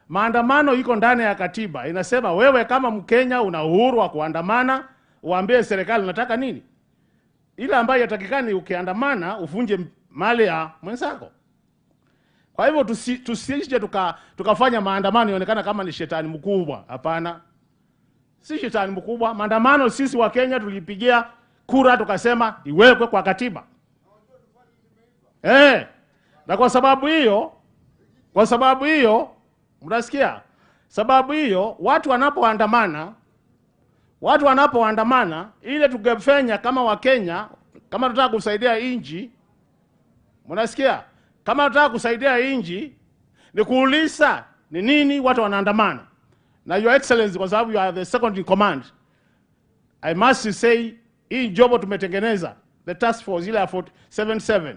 Maandamano iko ndani ya katiba. Inasema wewe kama Mkenya una uhuru wa kuandamana, uambie serikali unataka nini. Ile ambayo yatakikani ukiandamana ufunje mali ya mwenzako. Kwa hivyo tusije tukafanya maandamano ionekana kama ni shetani mkubwa. Hapana. Si shetani mkubwa. Maandamano sisi wa Kenya tulipigia kura tukasema iwekwe kwa katiba. Na kwa sababu hiyo mnasikia? Sababu hiyo watu wanapoandamana ile tungefanya kama wa Kenya, kama tunataka kusaidia inji, mnasikia? Kama tunataka kusaidia inji ni kuuliza ni nini watu wanaandamana. Na Your Excellency, kwa sababu you are the second in command, I must say hii jobo tumetengeneza, the task force ile ya 77.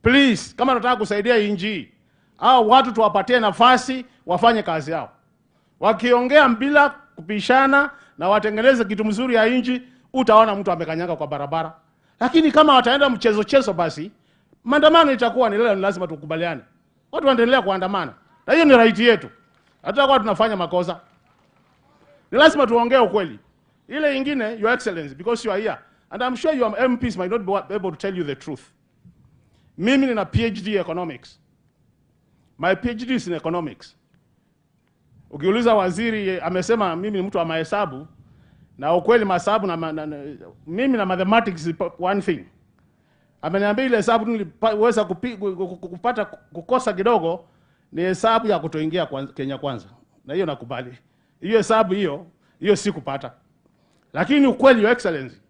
Please, kama tunataka kusaidia inji, hao watu tuwapatie nafasi wafanye kazi yao. Wakiongea bila kupishana na watengeneze kitu mzuri ya inji, utaona mtu amekanyaga kwa barabara. Lakini kama wataenda mchezo basi maandamano itakuwa ni leo, lazima tukubaliane. Watu waendelea kuandamana. Na hiyo ni right yetu. Hata kwa tunafanya makosa, ni lazima tuongee ukweli. Ile ingine, Your Excellency, because you are here, and I'm sure your MPs might not be able to tell you the truth. Mimi nina PhD economics. My PhD is in economics. Ukiuliza waziri amesema mimi ni mtu wa mahesabu, na ukweli mahesabu na mimi na mathematics is one thing. Ameniambia ile hesabu niliweza kupata kukosa kidogo ni hesabu ya kutoingia Kenya kwanza. Na hiyo nakubali. Hiyo hesabu hiyo si kupata. Lakini ukweli, Your Excellency,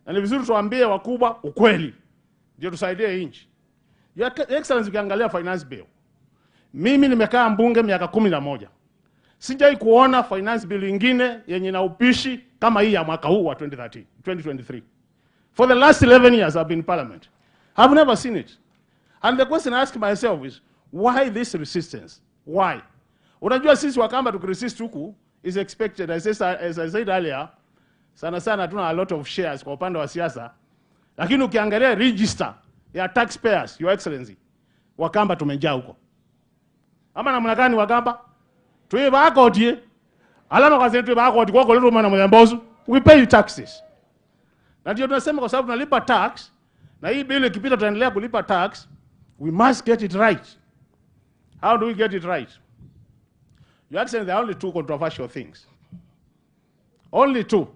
na ni vizuri tuambie wakubwa ukweli ndio tusaidie nchi. Your Excellency, ukiangalia finance bill, mimi nimekaa mbunge miaka 11. Sijai kuona finance bill nyingine yenye na upishi kama hii ya mwaka huu wa 2023. For the last 11 years I've been in parliament. I've never seen it. And the question I ask myself is, why this resistance? Why? Unajua sisi Wakamba tukiresist huku is expected. As I said earlier, sana sana tuna a lot of shares kwa upande wa siasa. Lakini ukiangalia register ya taxpayers, Your Excellency, Wakamba tumejaa huko. Ama namna gani Wakamba? Tuiba kodi. Alama kwa zetu tuiba kodi kwa kwa maana mlembozu. We pay taxes. Na ndio tunasema kwa sababu tunalipa tax, na hii bill ikipita tutaendelea kulipa tax, we must get it right. How do we get it right? Your Excellency, there are only two controversial things. Only two.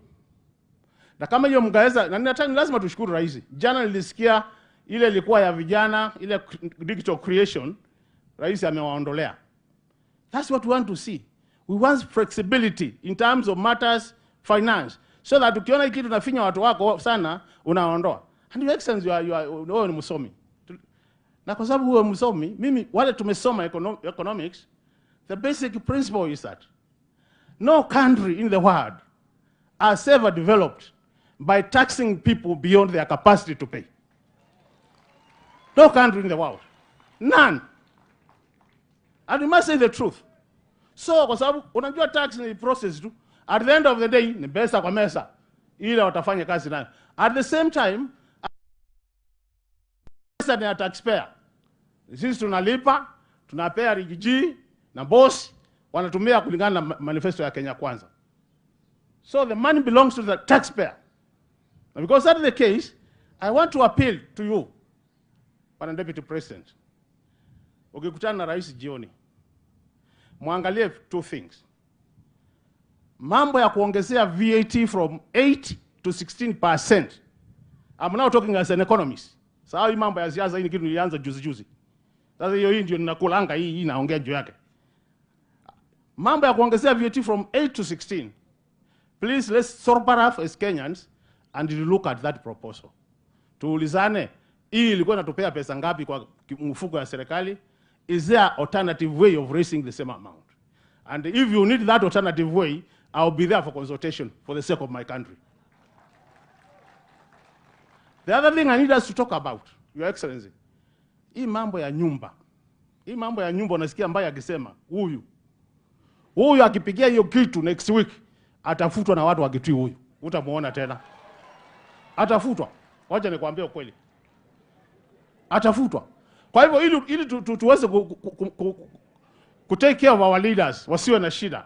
Na kama hiyo mngaweza, na ninataka lazima tushukuru rais. Jana nilisikia ile ilikuwa ya vijana, ile digital creation, rais amewaondolea. That's what we want to see. We want flexibility in terms of matters finance. So that ukiona hiki kitu tunafinya watu wako sana, unaondoa. And Your Excellency, wewe ni msomi. Na kwa sababu wewe msomi, mimi wale tumesoma economics, the basic principle is that no country in the world has ever developed by taxing people beyond their capacity to pay. No country in the world. None. And we must say the truth. So, kwa sababu unajua tax ni process tu. At the end of the day, ni pesa kwa mesa. Ile watafanya kazi nayo. At the same time, pesa ni ya taxpayer. Sisi tunalipa, tunapea Riggy G na boss, wanatumia kulingana na manifesto ya Kenya Kwanza. So the money belongs to the taxpayer. And because that is the case, I want to appeal to you, Bwana Deputy President. Ukikutana na rais jioni, muangalie two things. Mambo ya kuongezea VAT from 8 to 16%. I'm now talking as an economist. Sawa, hii mambo ya siasa hii ni kitu nilianza juzi juzi. Sasa hiyo hii ndio ninakulanga hii naongea juu yake. Mambo ya kuongezea VAT from 8 to 16. Please let's sober up as Kenyans and look at that proposal. Tuulizane, hii ilikuwa inatupea pesa ngapi kwa mfuko ya serikali? Is there alternative way of raising the same amount? And if you need that alternative way, I'll be there for consultation for the sake of my country. The other thing I need us to talk about, Your Excellency, hii mambo ya nyumba. Hii mambo ya nyumba unasikia mbaya akisema huyu. Huyu akipigia hiyo kitu next week atafutwa na watu wa Kitui huyu. Utamuona tena. Atafutwa. Wacha nikwambie ukweli. Atafutwa. Kwa hivyo ili tuweze ku take care of our leaders wasiwe na shida.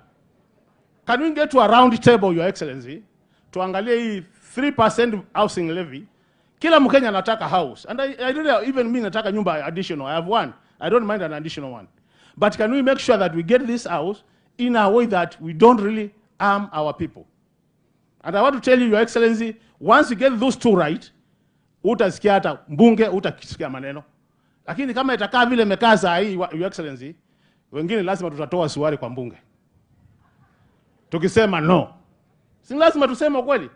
Can we get to a round table, Your Excellency? Tuangalie hii 3% housing levy. Kila Mkenya anataka house. And I really, even me nataka nyumba additional. I have one. I don't mind an additional one. But can we make sure that we get this house in a way that we don't really harm our people? And I want to tell you, Your Excellency, once you get those two right, utasikia hata mbunge, utasikia maneno. Lakini kama itakaa vile imekaa saa hii, Your Excellency, wengine lazima tutatoa suari kwa mbunge. Tukisema no. Si lazima tuseme ukweli.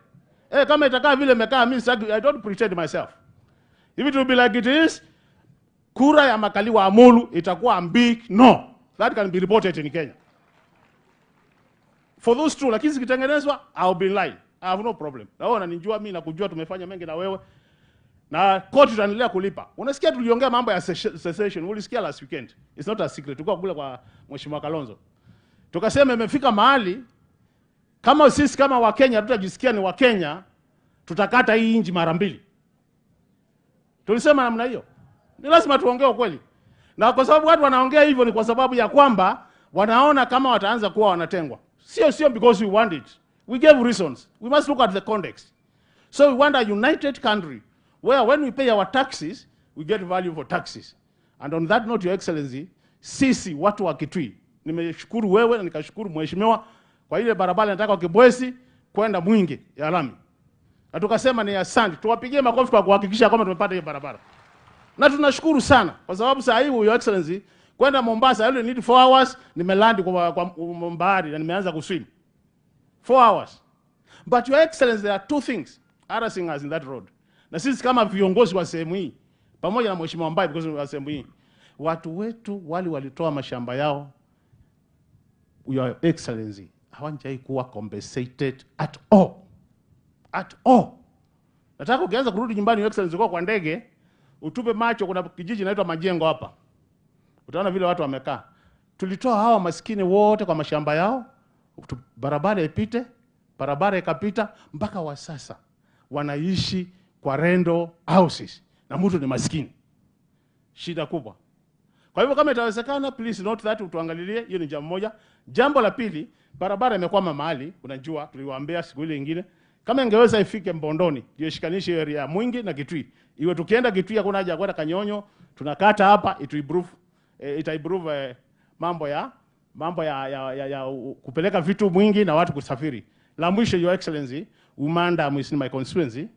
Kama itakaa vile imekaa, mimi I don't pretend myself. If it will be like it is, kura ya Makali wa Amulu itakuwa big no. That can be reported in Kenya. For those two, lakini zikitengenezwa, I'll be in line. I have no problem. Na wewe unanijua mimi, nakujua, tumefanya mengi na wewe. Na court tutaendelea kulipa. Unasikia tuliongea mambo ya secession, ulisikia last weekend. It's not a secret. Tulikuwa kule kwa Mheshimiwa Kalonzo. Tukasema imefika mahali kama sisi kama Wakenya tutajisikia ni Wakenya, tutakata hii inji mara mbili. Tulisema namna hiyo. Ni lazima tuongee ukweli. Na kwa sababu watu wanaongea hivyo ni kwa sababu ya kwamba wanaona kama wataanza kuwa wanatengwa. Sio because we want it. We gave reasons. We must look at the context. So we want a united country where when we pay our taxes, we get value for taxes. And on that note, Your Excellency, sisi watu wa Kitui, nimeshukuru wewe na nikashukuru mheshimiwa kwa ile barabara nataka Kibwezi kwenda Mwingi ya lami. Na tukasema ni asante, tuwapigie makofi kwa kuhakikisha kwamba tumepata hiyo barabara. Na tunashukuru sana kwa sababu saa hii, Your Excellency, kwenda Mombasa I only need 4 hours, nimelandi kwa bahari na nimeanza kuswim. 4 hours. But Your Excellency, there are two things harassing us in that road. Na sisi kama viongozi wa sehemu hii pamoja na mheshimiwa Mbai, because wa sehemu hii, watu wetu wale walitoa mashamba yao, Your Excellency, hawajai kuwa compensated at all. At all. Nataka ukianza kurudi nyumbani, Your Excellency, kwa ndege, utupe macho, kuna kijiji inaitwa Majengo hapa. Utaona vile watu wamekaa. Tulitoa hawa maskini wote kwa mashamba yao, barabara ipite, barabara ikapita, mpaka wa sasa wanaishi kwa rental houses. Na mtu ni maskini. Shida kubwa. Kwa hivyo kama itawezekana, please note that, utuangalilie. Hiyo ni jambo moja. Jambo la pili, barabara imekwama mahali, unajua tuliwaambia siku ile nyingine, kama ingeweza ifike Mbondoni, ndio ishikanishe area Mwingi na Kitui. Iwe tukienda Kitui hakuna haja kwenda Kanyonyo, tunakata hapa ita improve mambo ya kupeleka vitu Mwingi na watu kusafiri. La mwisho, Your Excellency, Umanda is in my constituency.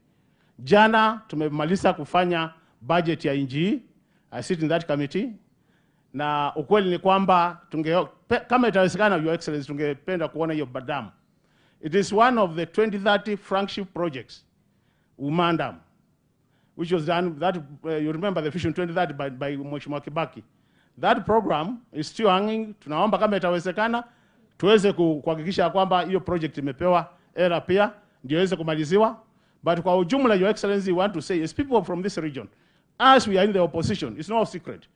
Jana tumemaliza kufanya budget ya NGE. I sit in that committee. Na ukweli ni kwamba kama itawezekana, Your Excellency, tungependa kuona hiyo dam. It is one of the 2030 flagship projects, Umandam, which was done, that you remember the Vision 2030 by Mheshimiwa Kibaki. That program is still hanging. Tunaomba kama itawezekana tuweze kuhakikisha kwamba hiyo project imepewa era pia ndio iweze kumaliziwa. But kwa ujumla, Your Excellency, we want to say as people from this region, as we are in the opposition, it's no secret.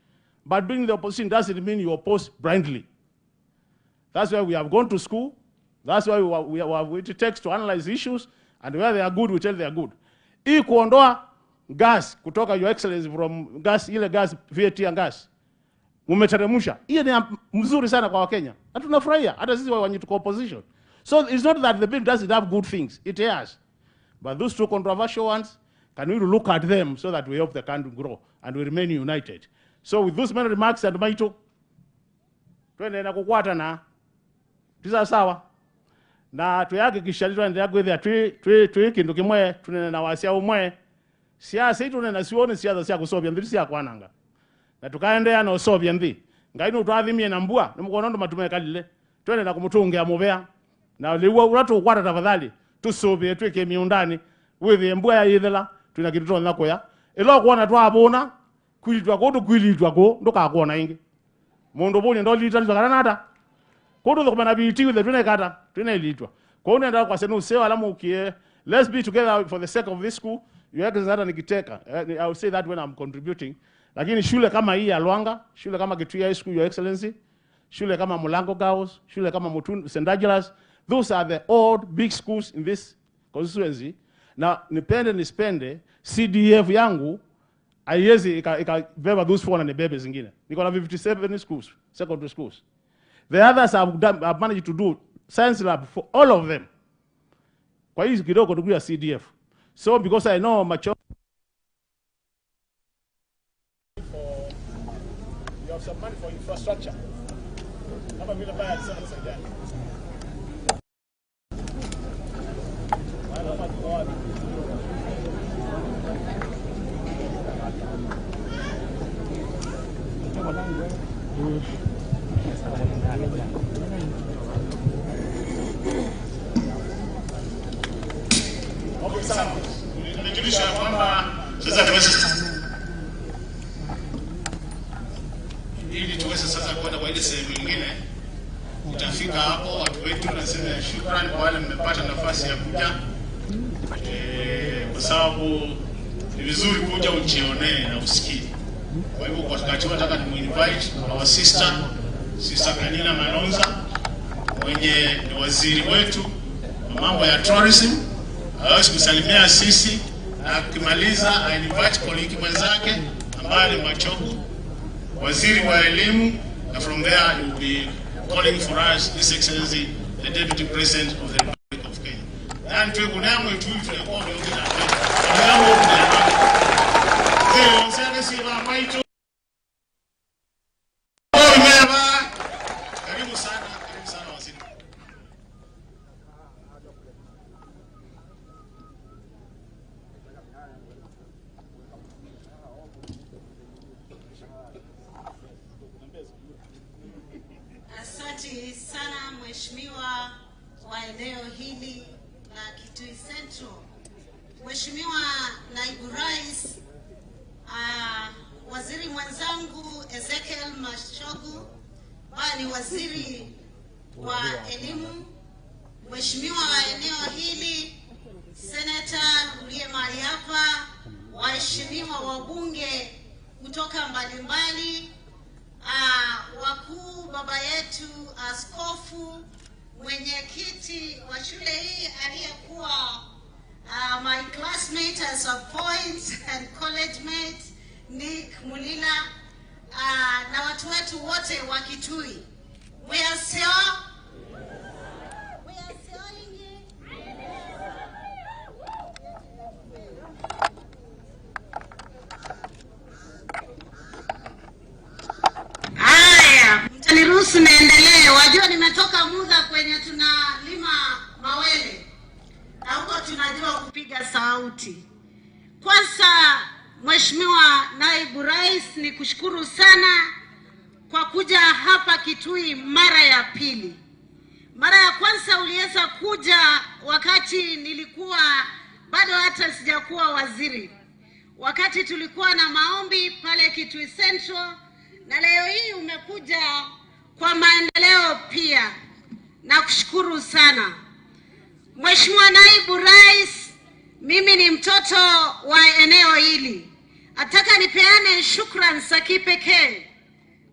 But being in the opposition doesn't mean you oppose blindly. That's why we have gone to school. That's why we have it takes to analyze issues, and where they are good, we tell they are good. Hii kuondoa gas kutoka, Your Excellency, from gas, ile gas, VAT ya gas, umeteremsha. Hiyo ni mzuri sana kwa Wakenya. Na tunafurahia, hata sisi wenye tuko opposition. So it's not that the bill doesn't have good things. It has. But those two controversial ones, can we look at them so that we help the country grow and we remain united? So with those many remarks and maito, twende na kukwata na tisa sawa. Na tuyahakikisha tuendelea kwithia twi kindu kimwe, tunene na wasia umwe. Siasa tunene sione siasa cia kusovya nthi cia kwananga. Na tukaendelea na usovya nthi. Ngai no twathimie na mbua, ni mukono ndo matume kalile. Twende na kumutungia mubea. Na liwa uratu ukwata tafadhali, tusuvie twike miundani, withie mbua ya ithela, twina kindu tonya kuya. Ilo kuona twabuna, kwilitwa ku tukwilitwa ku, ndukakuona ingi. Mundu buni ndo lita kana nata. Kundu thukuma biti with twine kata, twine litwa. Kwa hiyo ndio kwa senu sewa alamu ukie, let's be together for the sake of this school. Your Excellency, hata nikiteka, I will say that when I'm contributing. Lakini shule kama hii ya Lwanga, shule kama Kitui High School, Your Excellency, shule kama Mulango Girls, shule kama Mutun, St. Angelas, those are the old big schools in this constituency. Na nipende nispende, CDF yangu haiwezi ikabeba those four na nibebe zingine. Niko na 57 schools, secondary schools. The others have managed to do science lab for all of them. Kwa hiyo kidogo tukuya CDF. So because I know macho you have some money for infrastructure. Kama vile baya alisema tusaidiane. Okay, sawa. Nijulisha kwamba sasa tuweze ili tuweze sasa kwenda kwa ile sehemu nyingine. Itafika hapo watu wetu, nasema shukrani kwa wale mmepata nafasi ya kuja. Kwa sababu ni vizuri kuja ujionee na usikie. Kwa hivyo kwa wakati huu nataka nimuinvite our sister, Sister Kanina Malonza, mwenye ni waziri wetu wa mambo ya tourism, aweze kusalimia sisi, na akimaliza I invite colleague mwenzake ambaye ni Machogu, waziri wa elimu, na from there he will be calling for us His Excellency the Deputy President of the Republic of Kenya. Na tukunamo itu tunakuwa tunaongea na karibu sana, karibu sana waziri. Asante sana mheshimiwa wa eneo hili la Kitui Central. Mheshimiwa Naibu Rais, waziri mwenzangu Ezekiel Machogu ambaye ni waziri wa elimu, mheshimiwa wa eneo hili, seneta uliye mahali hapa, waheshimiwa wabunge kutoka mbalimbali, wakuu, baba yetu askofu, mwenyekiti wa shule hii aliyekuwa my classmate as a point and college mate Nick Mulila, na watu wetu wote wa Kitui. We are still Haya, mtaniruhusu niendelee. Wajua nimetoka Mudha kwenye tunalima mawele na huko tunajua kupiga sauti. Kwanza Mheshimiwa Naibu Rais, nikushukuru sana kwa kuja hapa Kitui mara ya pili. Mara ya kwanza uliweza kuja wakati nilikuwa bado hata sijakuwa waziri, wakati tulikuwa na maombi pale Kitui Central, na leo hii umekuja kwa maendeleo pia. Nakushukuru sana Mheshimiwa Naibu Rais. Mimi ni mtoto wa eneo hili. Nataka nipeane shukrani za kipekee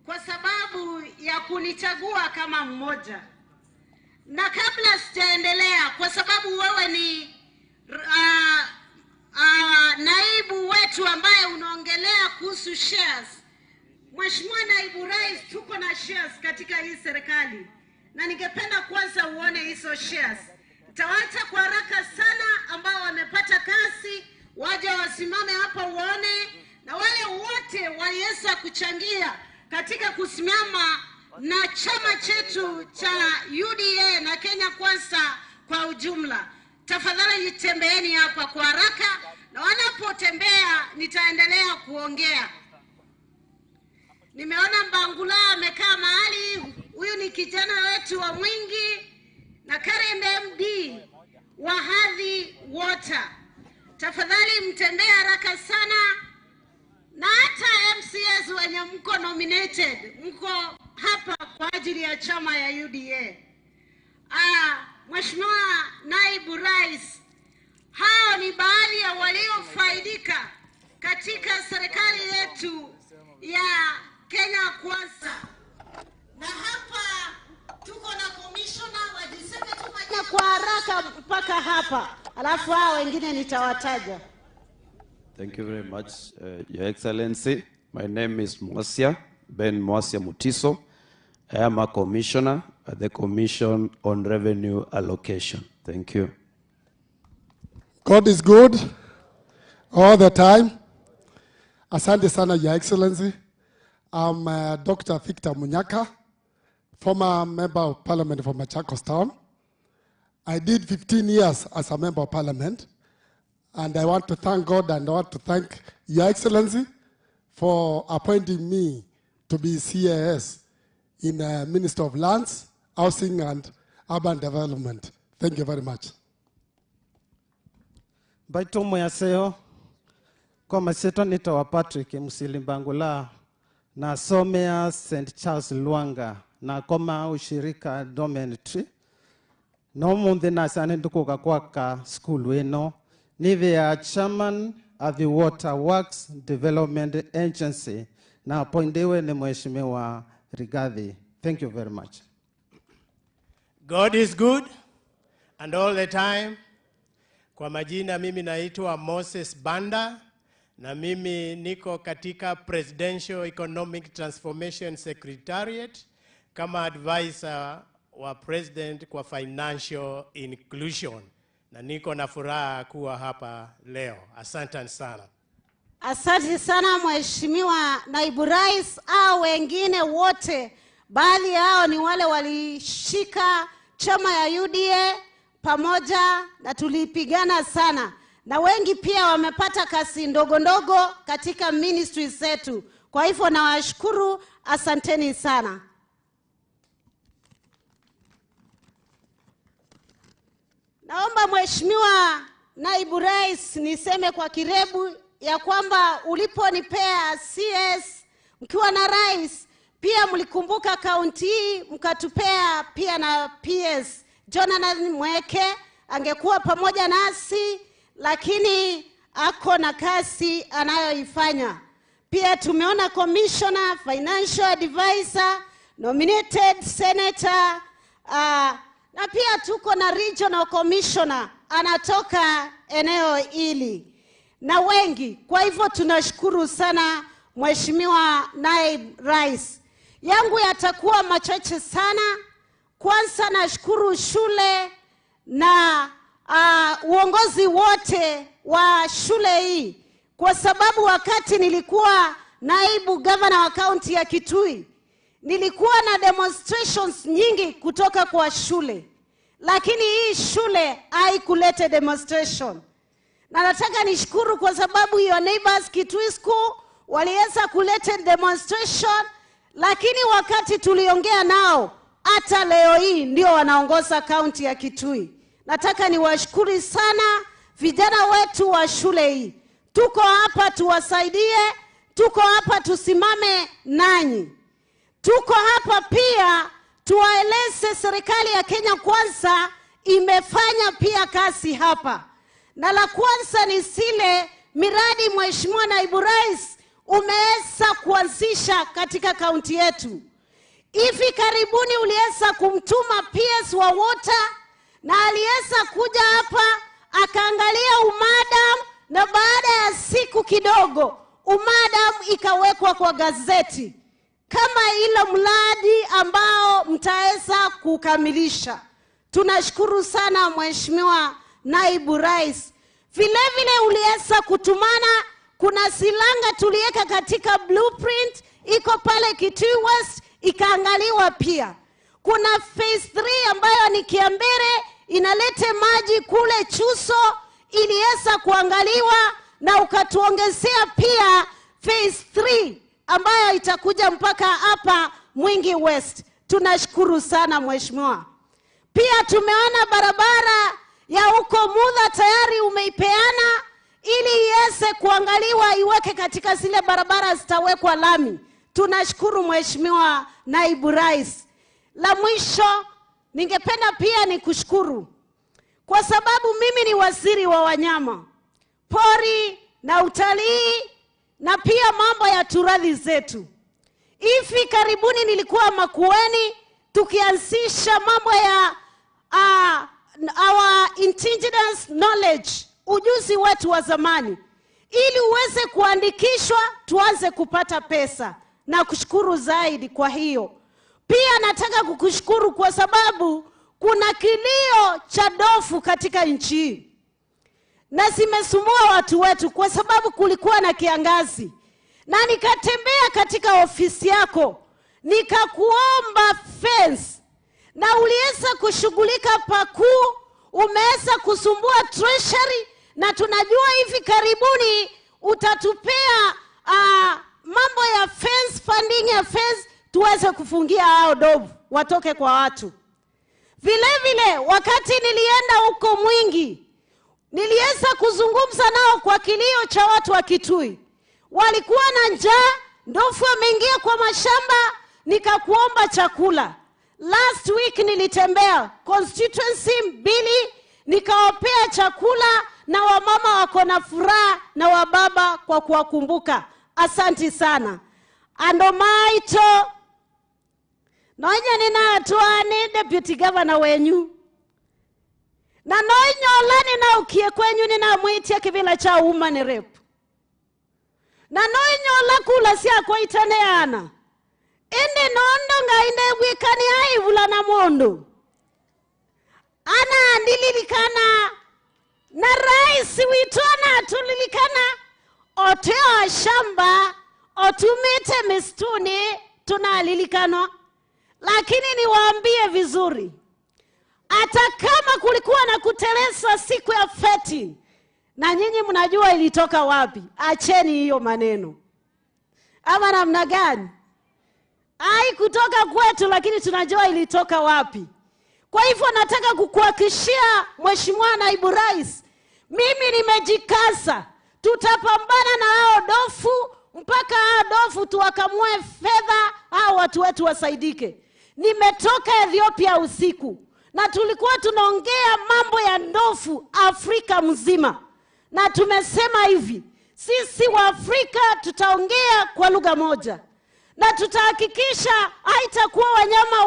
kwa sababu ya kunichagua kama mmoja. Na kabla sijaendelea, kwa sababu wewe ni naibu wetu ambaye unaongelea kuhusu shares. Mheshimiwa Naibu Rais, tuko na shares katika hii serikali, na ningependa kwanza uone hizo shares. Nitawaacha kwa haraka sana ambao wamepata kazi waje wasimame hapa uone, na wale wote waliweza kuchangia katika kusimama na chama chetu cha UDA na Kenya Kwanza kwa ujumla. Tafadhali jitembeeni hapa kwa haraka, na wanapotembea nitaendelea kuongea. Nimeona Mbangula amekaa mahali, huyu ni kijana wetu wa Mwingi na current MD wa Hadhi Water. Tafadhali mtembee haraka sana, na hata MCS wenye mko nominated mko hapa kwa ajili ya chama ya UDA. Mheshimiwa Naibu Rais, hao ni baadhi ya waliofaidika katika serikali yetu ya Kenya Kwanza. Na hapa tuko na commissioner, wajiseme tu majina kwa haraka mpaka hapa, alafu hao wengine nitawataja. Thank you very much, Your Excellency. My name is Mwasia, Ben Mwasia Mutiso. I am a commissioner at the Commission on Revenue Allocation. Thank you. God is good all the time. Asante sana, Your Excellency. I'm Dr. Victor Munyaka, former Member of Parliament for Machakos Town. I did 15 years as a Member of Parliament, and I want to thank God and I want to thank Your Excellency for appointing me to be CAS in the Minister of Lands, Housing and Urban Development. Thank you very much. Baito mwaseo kwa maseto nitawa Patrick Msilimbangula na somea St. Charles Lwanga na koma ushirika dormitory no munthi na sane ndukuka kwaka school ino ni the chairman of the Water Works Development Agency na appointiwe ni Mheshimiwa Rigathi. Thank you very much. God is good and all the time. Kwa majina mimi naitwa Moses Banda na mimi niko katika Presidential Economic Transformation Secretariat kama advisor wa President kwa Financial Inclusion, na niko na furaha kuwa hapa leo. Asante sana. Asante sana Mheshimiwa Naibu Rais. Au wengine wote, baadhi yao ni wale walishika chama ya UDA pamoja na tulipigana sana, na wengi pia wamepata kasi ndogo ndogo katika ministry zetu. Kwa hivyo nawashukuru, asanteni sana. Naomba Mheshimiwa Naibu Rais niseme kwa kirebu ya kwamba uliponipea CS mkiwa na rais, pia mlikumbuka kaunti hii mkatupea pia na PS Jonathan Mweke. Angekuwa pamoja nasi, lakini ako na kasi anayoifanya. Pia tumeona commissioner, financial advisor, nominated senator, na pia tuko na regional commissioner anatoka eneo hili na wengi. Kwa hivyo tunashukuru sana Mheshimiwa Naibu Rais. Yangu yatakuwa machache sana. Kwanza nashukuru shule na uongozi wote wa shule hii, kwa sababu wakati nilikuwa naibu governor wa kaunti ya Kitui nilikuwa na demonstrations nyingi kutoka kwa shule, lakini hii shule haikuleta demonstration. Na nataka nishukuru kwa sababu your neighbors Kitui School waliweza kuleta demonstration, lakini wakati tuliongea nao hata leo hii ndio wanaongoza kaunti ya Kitui. Nataka niwashukuru sana vijana wetu wa shule hii. Tuko hapa tuwasaidie, tuko hapa tusimame nanyi. Tuko hapa pia tuwaeleze serikali ya Kenya Kwanza imefanya pia kazi hapa. Na la kwanza ni zile miradi Mheshimiwa Naibu Rais umeweza kuanzisha katika kaunti yetu. Hivi karibuni uliweza kumtuma PS wa water na aliweza kuja hapa akaangalia umadam, na baada ya siku kidogo umadam ikawekwa kwa gazeti kama ile mradi ambao mtaweza kukamilisha. Tunashukuru sana Mheshimiwa Naibu Rais. Vile vile uliweza kutumana, kuna silanga tuliweka katika blueprint iko pale Kitui West ikaangaliwa pia. Kuna phase 3 ambayo ni Kiambere inalete maji kule Chuso, iliweza kuangaliwa na ukatuongezea pia phase 3 ambayo itakuja mpaka hapa Mwingi West. Tunashukuru sana Mheshimiwa. Pia tumeona barabara ya huko Mudha tayari umeipeana ili iweze kuangaliwa, iweke katika zile barabara zitawekwa lami. Tunashukuru Mheshimiwa Naibu Rais. La mwisho ningependa pia ni kushukuru kwa sababu mimi ni waziri wa wanyama pori na utalii, na pia mambo ya turathi zetu. Hivi karibuni nilikuwa Makueni tukianzisha mambo ya our indigenous knowledge, ujuzi wetu wa zamani, ili uweze kuandikishwa tuanze kupata pesa. Na kushukuru zaidi kwa hiyo. Pia nataka kukushukuru kwa sababu kuna kilio cha dofu katika nchi hii, na zimesumbua watu wetu kwa sababu kulikuwa na kiangazi. Na nikatembea katika ofisi yako nikakuomba fence, na uliweza kushughulika pakuu, umeweza kusumbua treasury, na tunajua hivi karibuni utatupea mambo ya fence, funding ya fence, tuweze kufungia hao dovu watoke kwa watu. Vile vile wakati nilienda huko Mwingi, niliweza kuzungumza nao kwa kilio cha watu wa Kitui. Walikuwa na njaa, ndofu wameingia kwa mashamba, nikakuomba chakula. Last week nilitembea constituency 2, nikawapea chakula, na wamama wako na furaha na wababa kwa kuwakumbuka. Asanti sana. Andomaito nonya ninatwa ni deputy governor wenyu, na noinyola ninaukie kwenyu ninamwitia kivila cha woman rep, na noinyola kula siako itaneana ende nondo ngainde wikani aivula na mondo ana ndililikana na rais witona tulilikana otea shamba otumite mistuni tunalilikana. Lakini niwaambie vizuri, hata kama kulikuwa na kuteleza siku ya feti, na nyinyi mnajua ilitoka wapi, acheni hiyo maneno. Ama namna gani? Ai kutoka kwetu, lakini tunajua ilitoka wapi. Kwa hivyo nataka kukuhakikishia Mheshimiwa Naibu Rais, mimi nimejikaza, tutapambana na hao dofu mpaka hao dofu tuwakamue fedha, hao watu wetu wasaidike. Nimetoka Ethiopia usiku na tulikuwa tunaongea mambo ya ndofu Afrika mzima, na tumesema hivi, sisi wa Afrika tutaongea kwa lugha moja, na tutahakikisha haitakuwa wanyama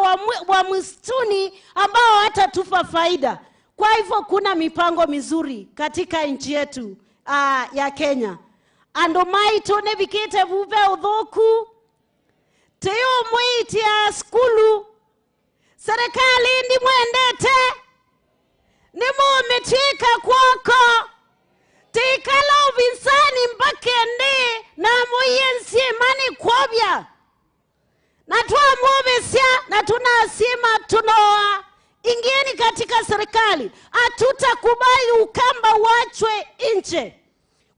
wa msituni ambao hatatupa faida. Kwa hivyo kuna mipango mizuri katika nchi yetu ya Kenya. Andomaito nevikite vuve udhoku teo mwiti ya skulu serikali ndi mwendete ni mumitika kwako tikala uvinsani mpakende na muyensi mani kwobya na tuamubisya na tunasima tunoa. Ingieni katika serikali, hatutakubali ukamba uachwe nje.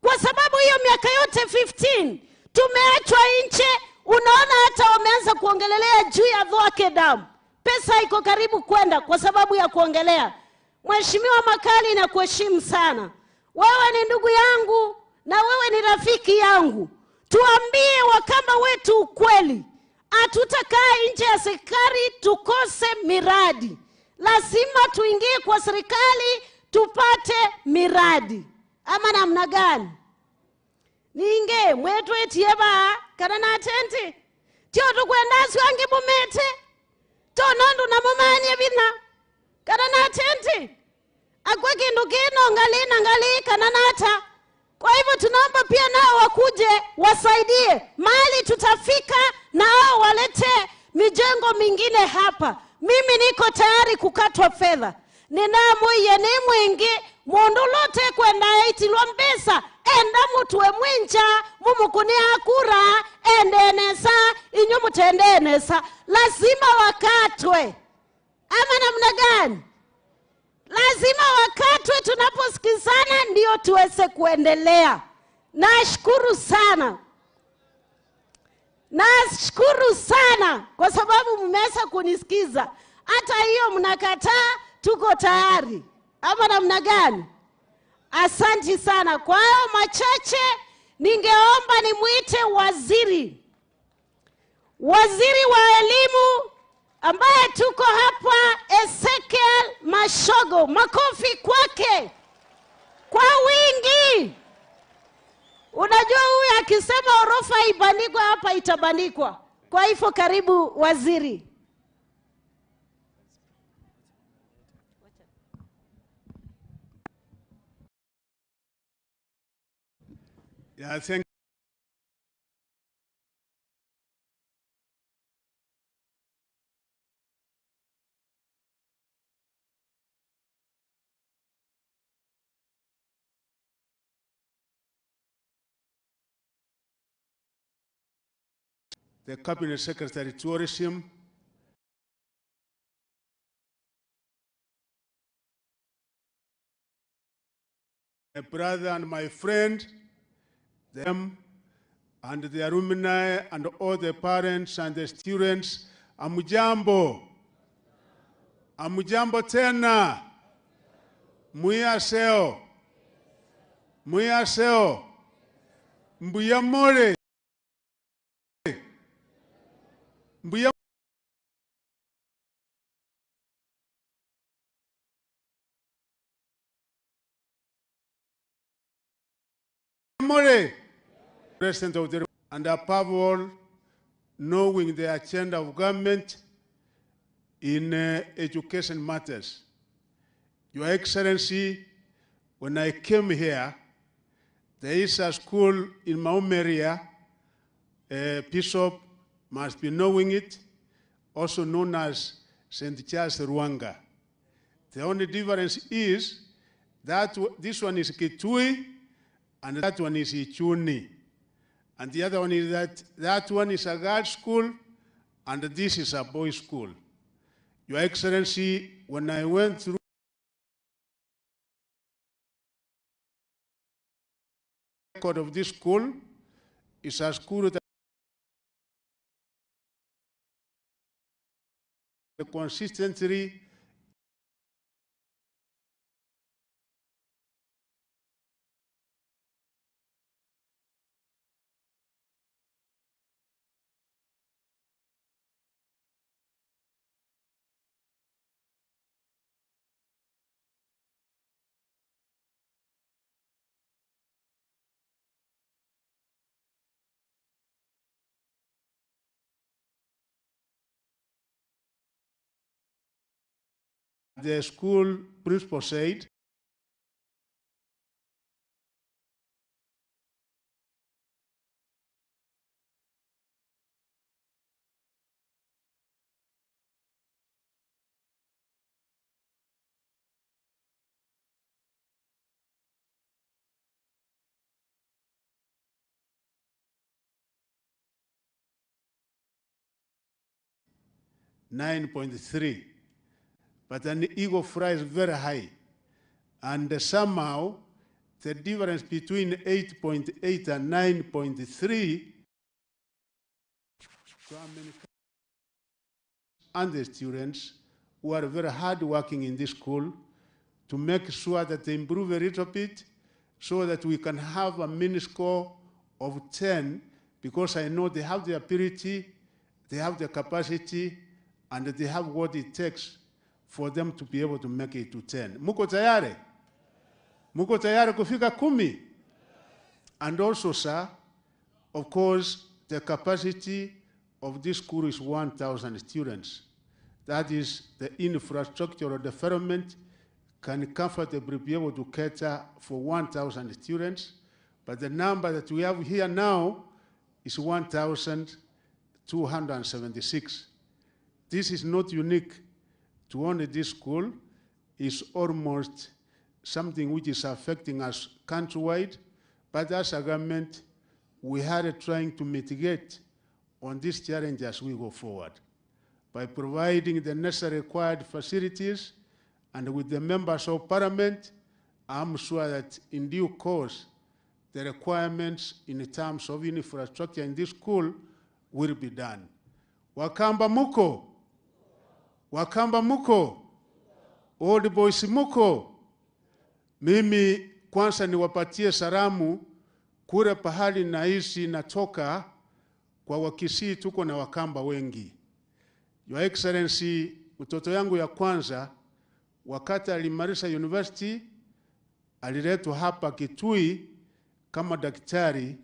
Kwa sababu hiyo miaka yote 15 tumeachwa nje. Unaona hata wameanza kuongelelea juu ya Thwake Dam. Pesa iko karibu kwenda kwa sababu ya kuongelea. Mheshimiwa Makali, na kuheshimu sana. Wewe ni ndugu yangu na wewe ni rafiki yangu. Tuambie wakamba wetu ukweli. Hatutakaa nje ya serikali tukose miradi. Lazima tuingie kwa serikali tupate miradi. Ama namna gani? Ninge mwetu etieba kana na tente. Tio tukwenda siwangi mumete. To nondu na mumanye bina. Kana na tente. Akwa kindu kino ngali na ngali kana nata. Kwa hivyo tunaomba pia nao wakuje wasaidie. Mahali tutafika na wao walete mijengo mingine hapa. Mimi niko tayari kukatwa fedha. Ninamuye ni mwingi mundu lote kwenda itilwa mbesa enda mutwe mwinja mumukunia kura endenesa inyu mutendenesa. Lazima wakatwe. Ama namna gani? Lazima wakatwe. Tunaposikizana ndio tuweze kuendelea. Nashukuru sana. Nashukuru sana kwa sababu mmeweza kunisikiza. Hata hiyo mnakataa, tuko tayari. Ama namna gani? Asante sana. Kwa hayo machache ningeomba nimuite waziri. Waziri wa elimu ambaye tuko hapa, Ezekiel Machogu. Makofi kwake kwa wingi. Unajua huyu akisema orofa ibandikwe hapa itabandikwa. Kwa hivyo karibu waziri. Yeah, thank the Cabinet Secretary Tourism, my brother and my friend, them and the alumni and all the parents and the students, amujambo. Amujambo tena. Muyaseo. Muyaseo. Mbuyamore. Mbuya More. President of the and above all, knowing the agenda of government in education matters. Your Excellency, when I came here, there is a school in my own area, Bishop must be knowing it, also known as St. Charles Lwanga. The only difference is that this one is Kitui and that one is Ichuni. And the other one is that that one is a girls' school and this is a boys' school. Your Excellency, when I went through the record of this school, it's a school that consistently the school principal said, 9.3. But an eagle flies very high. And somehow, the difference between 8.8 and 9.3 and the students who are very hardworking in this school to make sure that they improve a little bit so that we can have a mini score of 10, because I know they have the ability, they have the capacity, and they have what it takes for them to be able to make it to 10. Muko tayari? Muko tayari kufika 10? And also, sir, of course, the capacity of this school is 1,000 students. That is, the infrastructure development can comfortably be able to cater for 1,000 students, but the number that we have here now is 1,276. This is not unique to only this school. It's almost something which is affecting us countrywide, but as a government, we are trying to mitigate on this challenge as we go forward by providing the necessary required facilities, and with the members of parliament, I'm sure that in due course, the requirements in terms of infrastructure in this school will be done. Wakamba muko? Wakamba muko? Old boys muko? Mimi kwanza niwapatie salamu kule pahali naishi natoka, kwa Wakisii tuko na Wakamba wengi. Your Excellency, mtoto yangu ya kwanza wakati alimaliza university aliletwa hapa Kitui kama daktari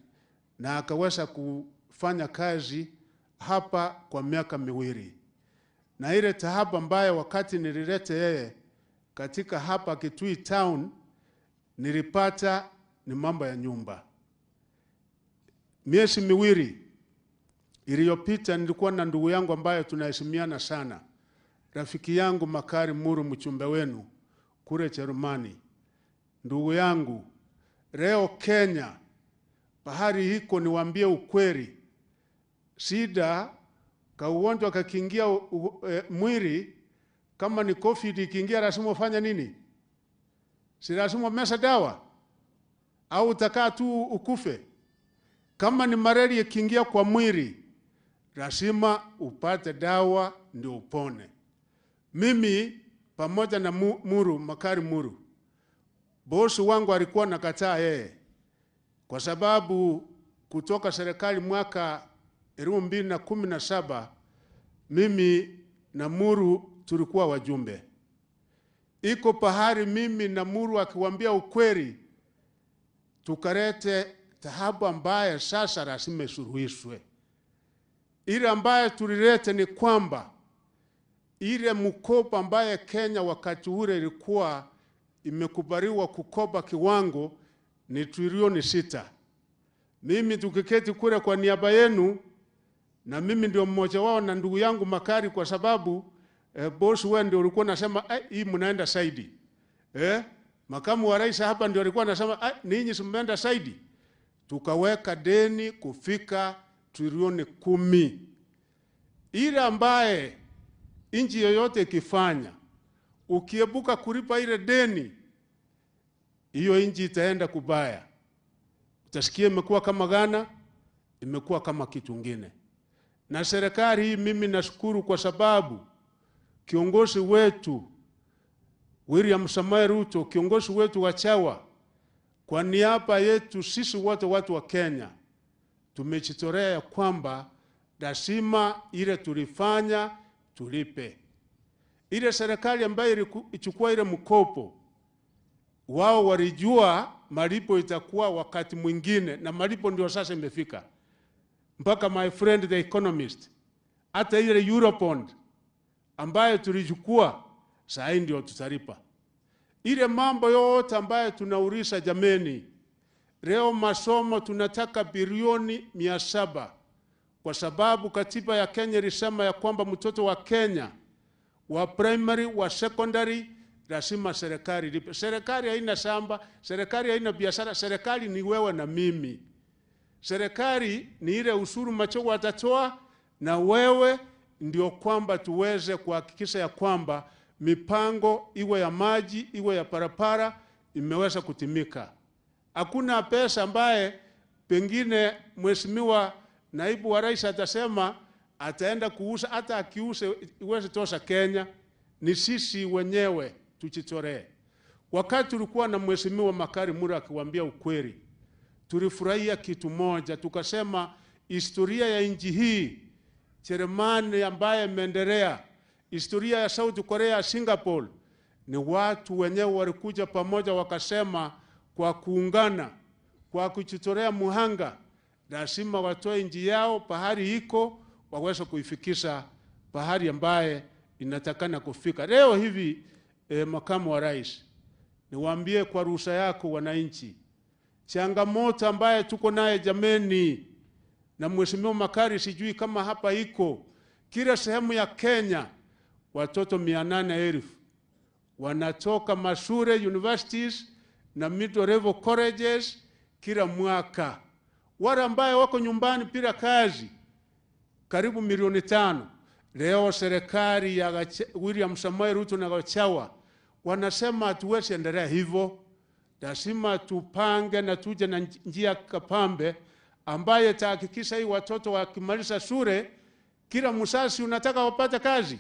na akaweza kufanya kazi hapa kwa miaka 2. Na ile taabu ambayo wakati nililete yeye katika hapa Kitui Town nilipata ni mambo ya nyumba. Miezi 2 iliyopita nilikuwa na ndugu yangu ambaye tunaheshimiana sana, rafiki yangu Makari Muru, mchumbe wenu kule Jerumani. Ndugu yangu, leo Kenya bahari hiko, niwaambie ukweli, shida ka ugonjwa kakiingia mwili, kama ni COVID ikiingia lazima ufanye nini? Si lazima umeza dawa au utakaa tu ukufe? Kama ni malaria ikiingia kwa mwili lazima upate dawa ndio upone. Mimi pamoja na Muru, Makari Muru, bosi wangu alikuwa nakataa yeye kwa sababu kutoka serikali mwaka 2017 mimi na Muru tulikuwa wajumbe. Iko pahari mimi na Muru akiwaambia ukweli, tukarete taabu ambaye sasa lazima isuluhishwe. Ile ambaye tulilete ni kwamba ile mkopo ambaye Kenya wakati ule ilikuwa imekubaliwa kukopa kiwango ni trilioni 6. Mimi tukiketi kule kwa niaba yenu, na mimi ndio mmoja wao na ndugu yangu Makari, kwa sababu boss wewe ndio ulikuwa unasema hii mnaenda saidi. Makamu wa rais hapa ndio alikuwa anasema ninyi mmeenda saidi. Tukaweka deni kufika trilioni 10. Ile ambaye nchi yoyote ikifanya, ukiebuka kulipa ile deni, hiyo nchi itaenda kubaya. Utasikia imekuwa kama Ghana, imekuwa kama kitu kingine. Na serikali hii mimi nashukuru kwa sababu kiongozi wetu William Samoei Ruto, kiongozi wetu wa Chawa, kwa niaba yetu sisi wote watu wa Kenya tumejitolea ya kwamba lazima ile tulifanya tulipe. Ile serikali ambayo ilichukua ile mkopo, wao walijua malipo itakuwa wakati mwingine, na malipo ndio sasa imefika. Mpaka my friend the economist, hata ile Eurobond ambayo tulichukua sasa ndio tutalipa. Ile mambo yote ambayo tunauliza jameni, leo masomo tunataka bilioni 700, kwa sababu katiba ya Kenya ilisema ya kwamba mtoto wa Kenya wa primary wa secondary lazima serikali lipe. Serikali haina shamba, serikali haina biashara, serikali ni wewe na mimi. Serikali ni ile ushuru machogo watatoa na wewe, ndio kwamba tuweze kuhakikisha ya kwamba mipango iwe ya maji iwe ya parapara imeweza kutimika. Hakuna pesa ambaye pengine mheshimiwa naibu wa rais atasema ataenda kuuza, hata akiuza iweze tosha Kenya. Ni sisi wenyewe tujitolee. Wakati tulikuwa na mheshimiwa Makari Muru akiwaambia ukweli, tulifurahia kitu moja, tukasema historia ya nchi hii, Jerumani ambaye imeendelea, historia ya South Korea, Singapore, ni watu wenyewe walikuja pamoja wakasema kwa kuungana, kwa kujitolea muhanga, lazima watoe nchi yao pahali iko waweze kuifikisha pahali ambaye inatakana kufika. Leo hivi makamu wa rais, niwaambie kwa ruhusa yako wananchi, changamoto ambaye tuko naye jameni, na mheshimiwa Makari sijui kama hapa iko, kila sehemu ya Kenya watoto 800,000 wanatoka mashure, universities na middle level colleges kila mwaka. Wale ambaye wako nyumbani bila kazi karibu milioni 5. Leo serikali ya William Samoei Ruto na Gachagua wanasema hatuwezi endelea hivyo, lazima tupange na tuje na njia kapambe ambaye itahakikisha hii watoto wakimaliza shule, kila msasi unataka wapate kazi.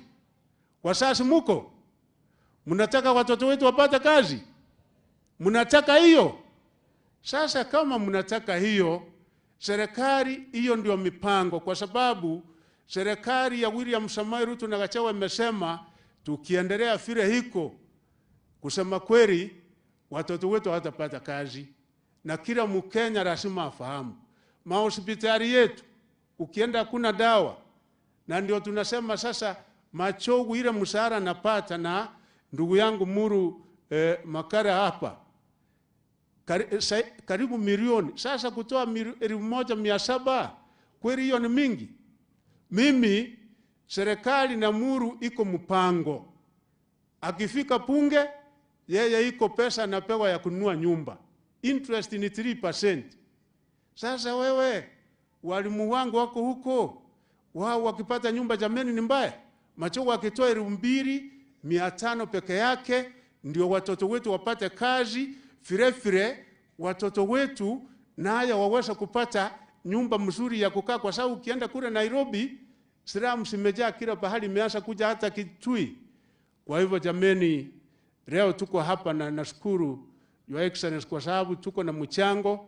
Wasasi muko? Mnataka watoto wetu wapate kazi? Mnataka hiyo? Sasa kama mnataka hiyo, serikali hiyo ndio mipango, kwa sababu serikali ya William Samoei Ruto na Gachagua imesema tukiendelea vile hiko, kusema kweli watoto wetu hawatapata kazi. Na kila Mkenya lazima afahamu. Mahospitali yetu ukienda kuna dawa. Na ndio tunasema sasa Machogu ile mshahara napata na ndugu yangu Muru Makara hapa karibu milioni. Sasa kutoa 1,700 kweli hiyo ni mingi. Mimi serikali na Muru iko mpango. Akifika punge yeye iko pesa anapewa ya kununua nyumba. Interest ni 3%. Sasa wewe walimu wangu wako huko, wao wakipata nyumba jameni ni mbaya. Machogu akitoa 2,500 peke yake ndio watoto wetu wapate kazi, fire watoto wetu naye waweza kupata nyumba mzuri ya kukaa, kwa sababu ukienda kule Nairobi slums imejaa kila pahali, imeanza kuja hata Kitui. Kwa hivyo jameni, leo tuko hapa na nashukuru Your Excellency kwa sababu tuko na mchango.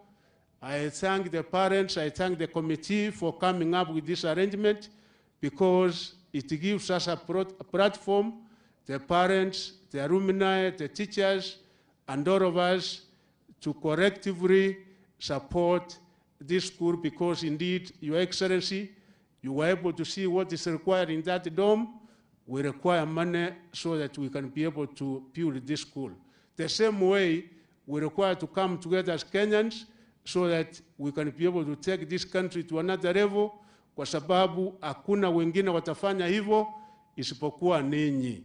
I thank the parents, I thank the committee for coming up with this arrangement, because it gives us a platform, the parents, the alumni, the teachers, and all of us to collectively support this school, because indeed, Your Excellency, you were able to see what is required in that dome. We require money so that we can be able to build this school. The same way, we require to come together as Kenyans so that we can be able to take this country to another level, kwa sababu hakuna wengine watafanya hivyo isipokuwa ninyi.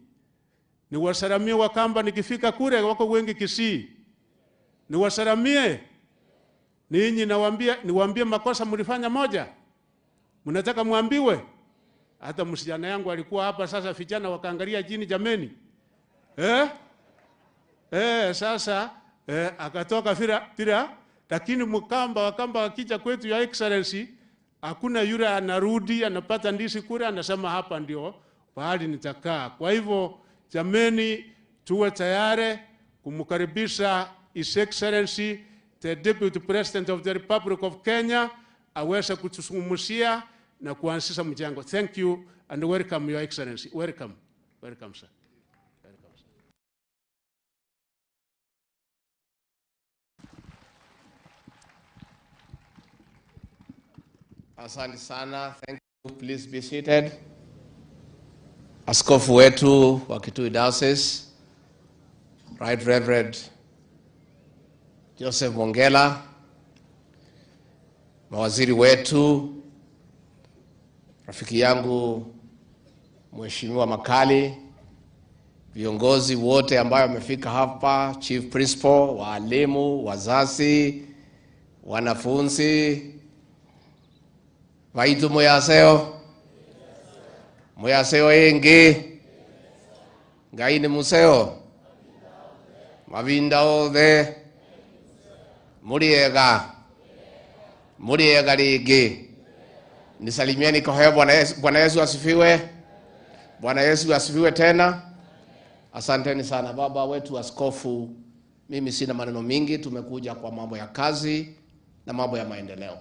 Niwasalamie Wakamba nikifika kule, wako wengi Kisii. Niwasalamie ninyi, niwaambie makosa mlifanya moja. Mnataka muambiwe? Hata msichana yangu alikuwa hapa sasa, vijana wakaangalia chini jameni. Sasa akatoka fira, lakini Mkamba Wakamba wakija kwetu ya Excellency, hakuna yule anarudi anapata ndisi kule anasema hapa ndio pahali nitakaa. Kwa hivyo jameni, tuwe tayari kumkaribisha His Excellency the Deputy President of the Republic of Kenya aweze kutuzungumzia na kuanzisha mchango. Thank you and welcome, Your Excellency. Welcome. Welcome, sir. Welcome, sir. Asante sana. Thank you. Please be seated. Askofu wetu wa Kitui Diocese, Right Reverend Joseph Mongella, mawaziri wetu, rafiki yangu Mheshimiwa Makali, viongozi wote ambao wamefika hapa, Chief Principal, walimu, wazazi, wanafunzi, vaitu muyaseo muyaseo ingi ngai ni museo mavinda othe muriega muriega ringi. Nisalimieni kwa hewa. Bwana Yesu asifiwe. Bwana Yesu asifiwe tena. Asanteni sana baba wetu askofu. Mimi sina maneno mingi, tumekuja kwa mambo ya kazi na mambo ya maendeleo.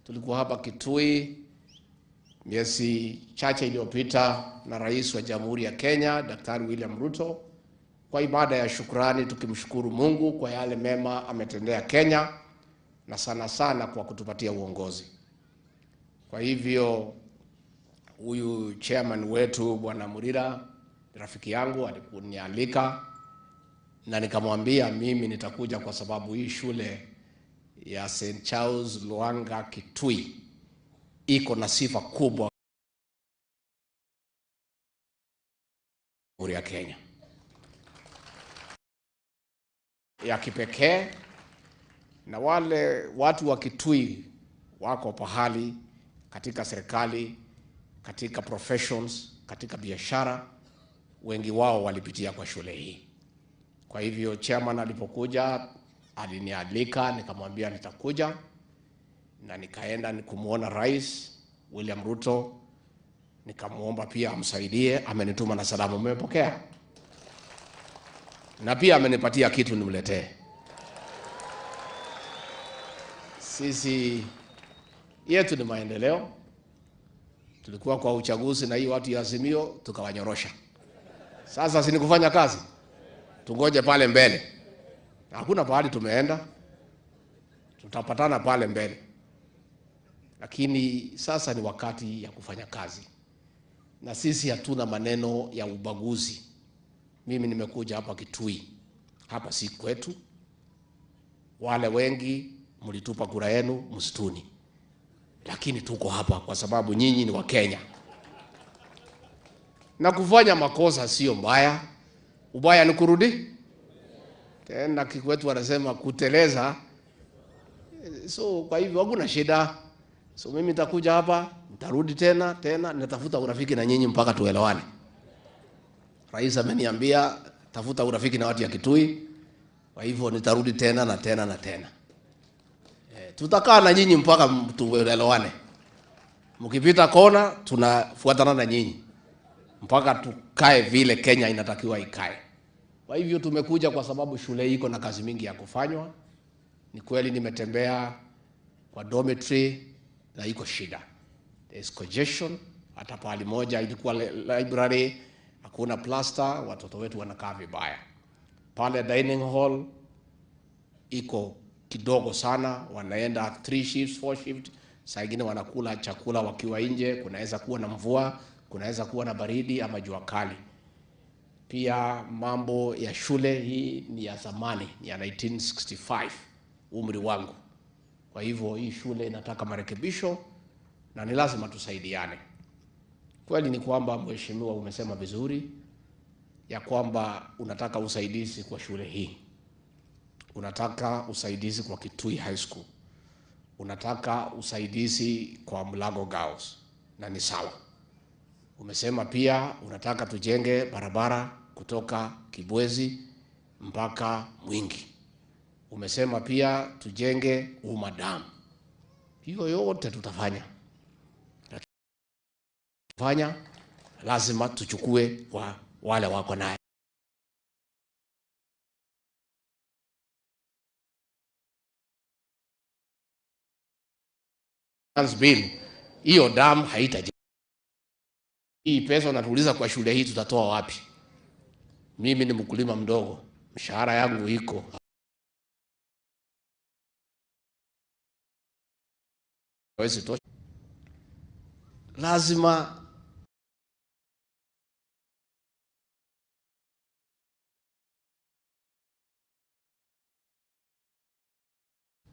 Tulikuwa hapa Kitui miezi chache iliyopita na Rais wa Jamhuri ya Kenya Daktari William Ruto kwa ibada ya shukrani, tukimshukuru Mungu kwa yale mema ametendea Kenya na sana sana kwa kutupatia uongozi. Kwa hivyo huyu chairman wetu Bwana Murira, rafiki yangu, alikunialika na nikamwambia mimi nitakuja kwa sababu hii shule ya St. Charles Lwanga Kitui iko na sifa kubwa ya Kenya ya kipekee, na wale watu wa Kitui wako pahali katika serikali, katika professions, katika biashara, wengi wao walipitia kwa shule hii. Kwa hivyo chairman alipokuja alinialika, nikamwambia nitakuja, na nikaenda kumuona Rais William Ruto, nikamuomba pia amsaidie. Amenituma na salamu, mmepokea, na pia amenipatia kitu nimletee. Sisi yetu ni maendeleo. Tulikuwa kwa uchaguzi na hii watu ya Azimio tukawanyorosha. Sasa si ni kufanya kazi, tungoje pale mbele. Hakuna pahali tumeenda. Tutapatana pale mbele. Lakini sasa ni wakati ya kufanya kazi. Na sisi hatuna maneno ya ubaguzi. Mimi nimekuja hapa Kitui. Hapa si kwetu. Wale wengi mlitupa kura yenu msituni. Lakini tuko hapa kwa sababu nyinyi ni wa Kenya. Na kufanya makosa sio mbaya. Ubaya ni kurudi. Tena kikwetu wanasema kuteleza. So kwa hivyo hakuna shida. So mimi nitakuja hapa, nitarudi tena, nitafuta urafiki na nyinyi mpaka tuelewane. Rais ameniambia tafuta urafiki na watu ya Kitui. Kwa hivyo nitarudi tena na tena na tena. Tutakaa na nyinyi mpaka tuelewane. Mkipita kona tunafuatana na nyinyi mpaka tukae vile Kenya inatakiwa ikae. Kwa hivyo tumekuja kwa sababu shule iko na kazi mingi ya kufanywa. Ni kweli nimetembea kwa dormitory na iko shida. There is congestion. Hata pahali moja ilikuwa library, hakuna plaster, watoto wetu wanakaa vibaya. Pale dining hall iko kidogo sana, wanaenda 3 shifts, 4 shifts, saa nyingine wanakula chakula wakiwa nje, kunaweza kuwa na mvua, kunaweza kuwa na baridi ama jua kali. Pia mambo ya shule hii ni ya zamani, ni ya 1965 umri wangu. Kwa hivyo hii shule inataka marekebisho na ni lazima tusaidiane. Kweli ni kwamba mheshimiwa umesema vizuri ya kwamba unataka usaidizi kwa shule hii. Unataka usaidizi kwa Kitui High School. Unataka usaidizi kwa Mulago Girls, na ni sawa. Umesema pia unataka tujenge barabara kutoka Kibwezi mpaka Mwingi. Umesema pia tujenge Uma Dam. Hiyo yote tutafanya. Fanya lazima tuchukue kwa wale wako naye. Bill, hiyo dam haitaje. Hii pesa unatuuliza kwa shule hii tutatoa wapi? Mimi ni mkulima mdogo, mshahara yangu iko. Hawezi tosha. Lazima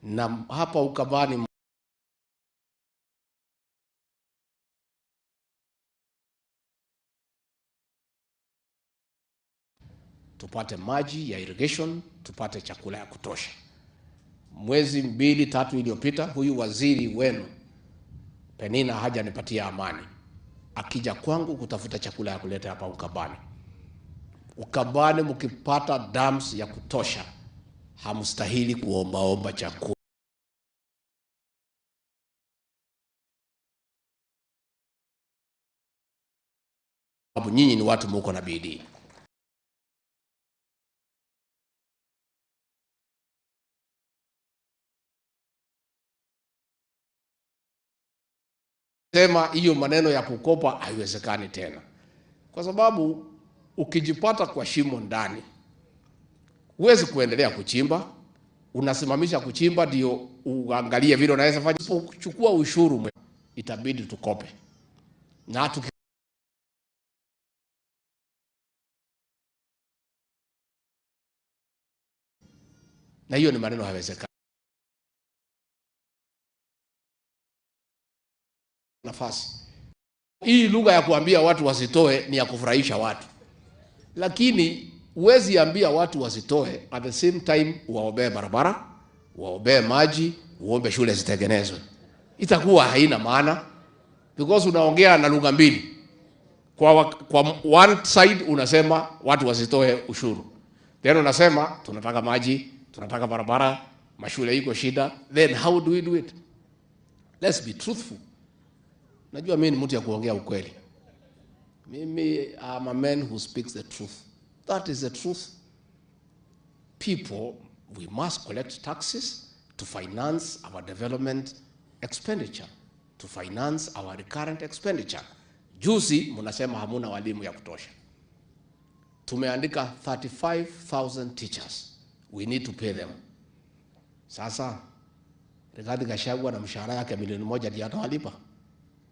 na hapa Ukambani tupate maji ya irrigation, tupate chakula ya kutosha. Mwezi 2-3 iliyopita huyu waziri wenu Penina hajanipatia amani. Akija kwangu kutafuta chakula ya kuleta hapa Ukambani. Ukambani mkipata dams ya kutosha, hamstahili kuombaomba chakula. Sababu nyinyi ni watu muko na bidii. Sema hiyo maneno ya kukopa haiwezekani tena. Kwa sababu ukijipata kwa shimo ndani, huwezi kuendelea kuchimba. Unasimamisha kuchimba ndio uangalie vile unaweza fanya. Usipochukua ushuru itabidi tukope. Na na hiyo ni maneno haiwezekani. Nafasi. Hii lugha ya kuambia watu wasitoe ni ya kufurahisha watu. Lakini huwezi ambia watu wasitoe at the same time uwaombee barabara, uwaombee maji, uombe shule zitengenezwe. Itakuwa haina maana because unaongea na lugha mbili. Kwa one side unasema watu wasitoe ushuru. Then unasema tunataka maji, tunataka barabara, mashule iko shida. Then how do we do it? Let's be truthful. Najua mimi ni mtu ya kuongea ukweli. Mimi I'm a man who speaks the truth. That is the truth. People, we must collect taxes to finance our development expenditure, to finance our recurrent expenditure. Juzi mnasema hamuna walimu ya kutosha. Tumeandika 35,000 teachers. We need to pay them. Sasa Rigathi Gachagua na mshahara yake 1 milioni ndio atawalipa.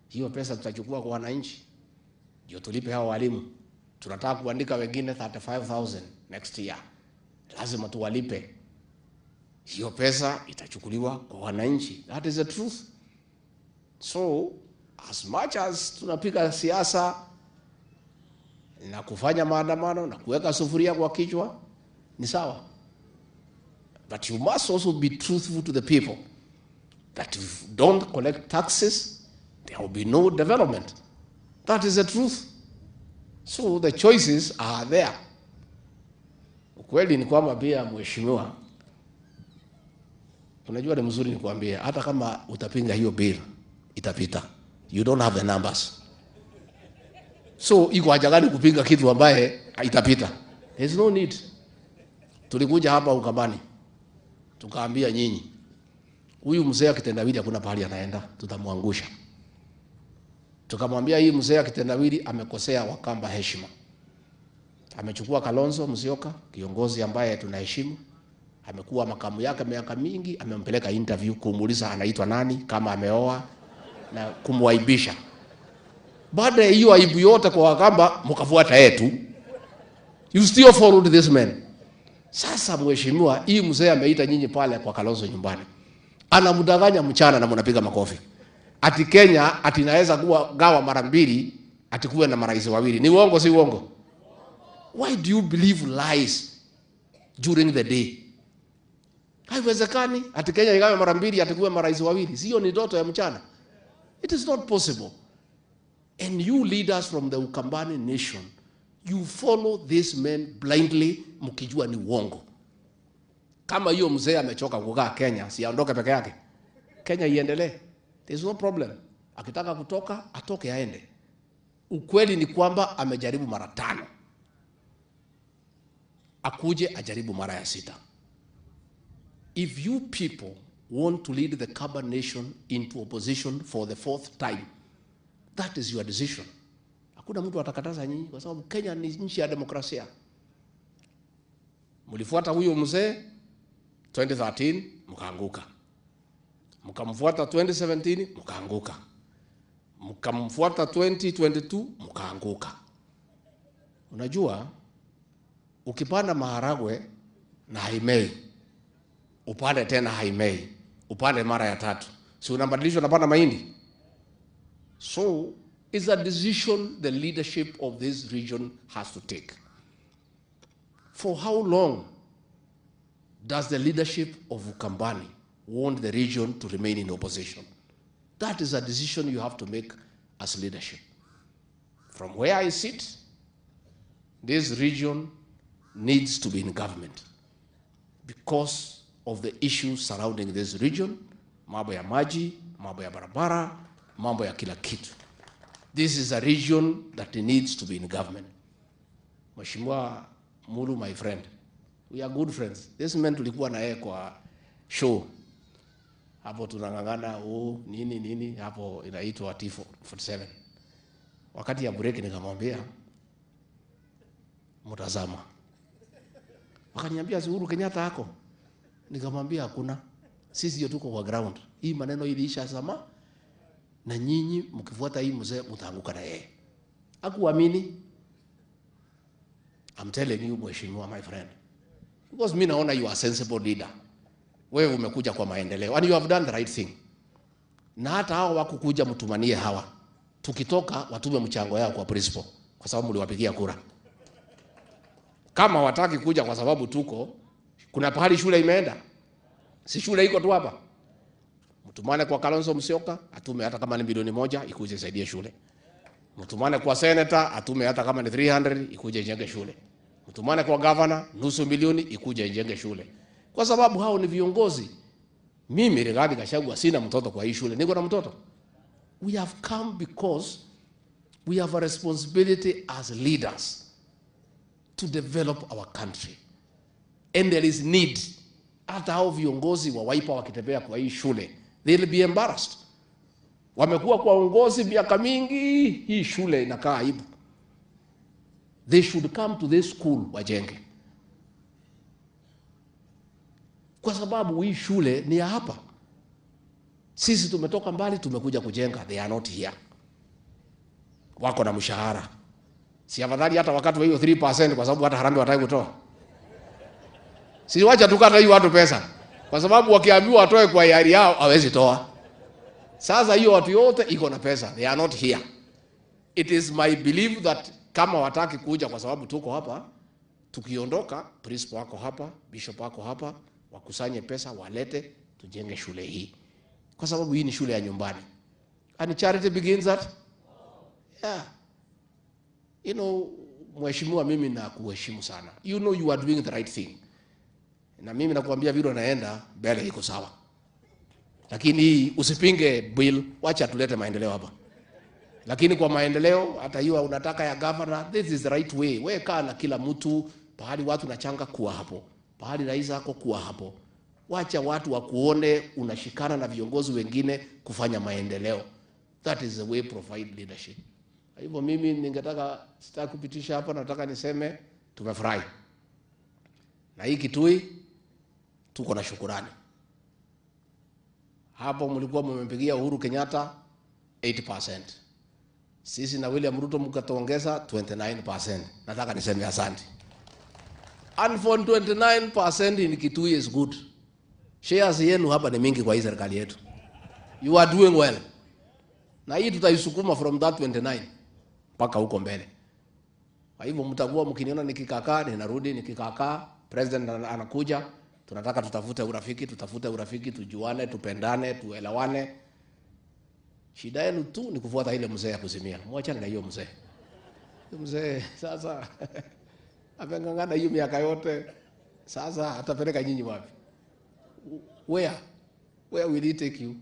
Hiyo pesa tutachukua kwa wananchi ndio tulipe hao walimu. Tunataka kuandika wengine 35,000 next year, lazima tuwalipe. Hiyo pesa itachukuliwa kwa wananchi. That is the truth. So as much as tunapiga siasa na kufanya maandamano na kuweka sufuria kwa kichwa ni sawa, but you must also be truthful to the people that if you don't collect taxes, there will be no development. That is the truth. So the choices are there. Ukweli ni kwamba pia, mheshimiwa, unajua ni mzuri nikuambie, hata kama utapinga hiyo bill itapita. You don't have the numbers. So iko haja gani kupinga kitu ambaye itapita? There's no need. Tulikuja hapa Ukambani tukaambia nyinyi, huyu mzee akitendawili hakuna pahali anaenda, tutamwangusha. Tukamwambia hii mzee akitendawili amekosea Wakamba heshima. Amechukua Kalonzo Musyoka, kiongozi ambaye tunaheshimu, amekuwa makamu yake miaka mingi, amempeleka interview kumuuliza anaitwa nani, kama ameoa na kumwaibisha. Baada ya hiyo aibu yote kwa Wakamba, mkafuata yetu. You still followed this man. Sasa mheshimiwa, hii mzee ameita nyinyi pale kwa Kalonzo nyumbani, anamdanganya mchana na mnapiga makofi. Ati Kenya ati inaweza kuwa gawa mara mbili, ati kuwe na marais wawili. Ni uongo, si uongo? Why do you believe lies during the day? Haiwezekani ati Kenya igawe mara mbili, ati kuwe marais wawili. Sio, ni ndoto ya mchana. It is not possible. And you leaders from the Ukambani nation, you follow these men blindly mkijua ni uongo. Kama hiyo mzee amechoka kukaa Kenya, si aondoke peke yake. Kenya iendelee. There's no problem. Akitaka kutoka, atoke aende. Ukweli ni kwamba amejaribu mara tano. Akuje ajaribu mara ya sita. If you people want to lead the Kamba nation into opposition for the fourth time, that is your decision. Hakuna mtu atakataza nyinyi kwa sababu Kenya ni nchi ya demokrasia. Mlifuata huyo mzee 2013, mkaanguka. Mkamfuata 2017, mkaanguka. Mkamfuata 2022, mkaanguka. Unajua, ukipanda maharagwe na haimei, upande tena haimei, upande mara ya tatu, si unabadilishwa, unapanda mahindi? So it's a decision the leadership of this region has to take. For how long does the leadership of Ukambani want the region to remain in opposition? That is a decision you have to make as leadership. From where I sit, this region needs to be in government because of the issues surrounding this region, mambo ya maji, mambo ya barabara, mambo ya kila kitu. This is a region that needs to be in government. Mheshimiwa Mulu, my friend, we are good friends. This man tulikuwa na yeye kwa show hapo tunang'ang'ana, oh, nini nini hapo inaitwa T47. Wakati ya break nikamwambia mtazama. Wakaniambia, "Si Uhuru Kenyatta ako?" Nikamwambia, "Hakuna. Sisi ndio tuko kwa ground. Hii maneno iliisha zama na nyinyi mkifuata hii mzee mtaanguka na yeye." Hakuamini. I'm telling you, mheshimiwa, my friend. Because mimi naona you are a sensible leader. Wewe umekuja kwa maendeleo and you have done the right thing. Na hata hao wakukuja mtumanie hawa. Tukitoka watume mchango yao kwa principal kwa sababu mliwapigia kura. Kama wataki kuja kwa sababu tuko kuna pahali shule imeenda. Si shule iko tu hapa. Mtumane kwa Kalonzo Musyoka atume hata kama ni 1 bilioni ikuje isaidie shule. Mtumane kwa senator atume hata kama ni 300 ikuje ijenge shule. Mtumane kwa governor 500,000 ikuje ijenge shule. Kwa sababu hao ni viongozi. Mimi Rigathi Gachagua sina mtoto kwa hii shule, niko na mtoto. We have come because we have a responsibility as leaders to develop our country. And there is need. Hata hao viongozi wa Wiper wakitembea kwa hii shule, they'll be embarrassed. Wamekuwa kwa uongozi miaka mingi, hii shule inakaa aibu. They should come to this school wajenge, kwa sababu hii shule ni ya hapa. Sisi tumetoka mbali, tumekuja kujenga. They are not here. Wako na mshahara. Si afadhali hata wakati wa hiyo 3%, kwa sababu hata harambee wataki kutoa. Si wacha tukata hiyo watu pesa. Kwa sababu wakiambiwa watoe kwa hiari yao hawezi toa. Sasa hiyo watu yote iko na pesa. They are not here. It is my belief that kama wataki kuja kwa sababu tuko hapa, tukiondoka, principal wako hapa, bishop wako hapa, wakusanye pesa walete tujenge shule hii. Kwa sababu hii ni shule ya nyumbani. And charity begins at, yeah. You know, mheshimiwa, mimi nakuheshimu sana. You know you are doing the right thing. Na mimi nakuambia vile naenda mbele iko sawa. Lakini hii usipinge bill, wacha tulete maendeleo hapa. Lakini kwa maendeleo hata hiyo unataka ya governor, this is the right way. Wewe kaa na kila mtu, pahali watu nachanga kuwa hapo. Pahali rais yako kuwa hapo. Wacha watu wakuone unashikana na viongozi wengine kufanya maendeleo. That is the way provide leadership. Hivyo mimi ningetaka, sitaki kupitisha hapa, nataka niseme tumefurahi. Na hii Kitui tuko na shukurani. Hapo mlikuwa mmempigia Uhuru Kenyatta 80%. Sisi na William Ruto mkatuongeza 29%. Nataka niseme asante. And for 29% in Kitui is good. Shares yenu hapa ni mingi kwa hii serikali yetu. You are doing well. Na hii tutaisukuma from that 29 mpaka huko mbele. Kwa hivyo mtakuwa mkiniona nikikakaa, ninarudi nikikakaa, president anakuja, tunataka tutafute urafiki, tujuane, tupendane, tuelewane. Shida yenu tu ni kufuata ile mzee ya kuzimia. Mwachane na hiyo mzee. Hiyo mzee sasa ameng'ang'ana hiyo miaka yote. Sasa atapeleka nyinyi wapi? Where? Where will he take you?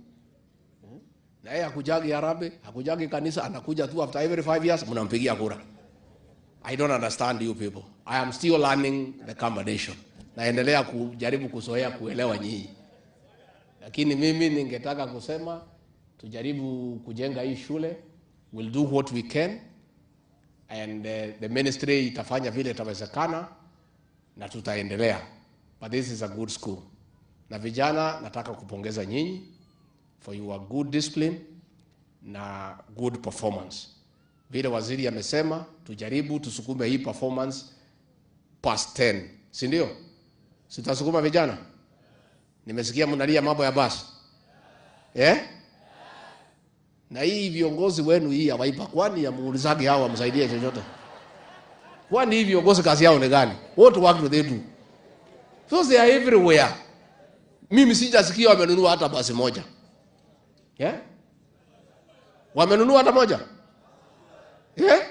Na yeye hakujagi harambee, hakujagi kanisa, anakuja tu after every 5 years mnampigia kura. I don't understand you people. I am still learning the combination. Naendelea kujaribu kuzoea kuelewa nyinyi. Lakini mimi ningetaka kusema tujaribu kujenga hii shule. We'll do what we can. And the ministry itafanya vile itawezekana na tutaendelea. But this is a good school. Na vijana nataka kupongeza nyinyi for your good discipline na good performance. Vile waziri amesema tujaribu tusukume hii performance past 10. Si ndio? Sitasukuma vijana? Nimesikia mnalia mambo ya basi. Eh? Na hii viongozi wenu hii hawaipa, kwani ya muulizagi hawa msaidie chochote? Kwani hii viongozi kazi yao ni gani? What work do they do? So they are everywhere. Mimi sijasikia wamenunua hata basi moja. Yeah? Wamenunua hata moja? Yeah?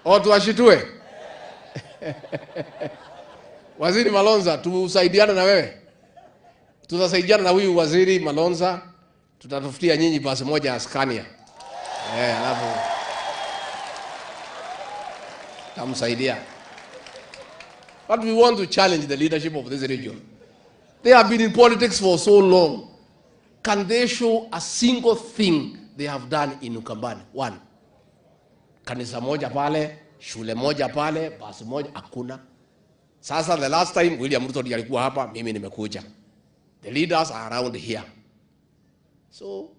O tuwashitue. Waziri Malonza, tusaidiane na wewe. Tutasaidiana na huyu Waziri Malonza, tutatafutia nyinyi basi moja ya Scania. Alafu tamsaidia. But we want to challenge the leadership of this region. They have been in politics for so long. Can they show a single thing they have done in Ukambani? One. Kanisa moja pale, shule moja pale, basi moja, hakuna. Sasa the last time William Ruto ndiye alikuwa hapa, mimi nimekuja. The leaders are around here. So,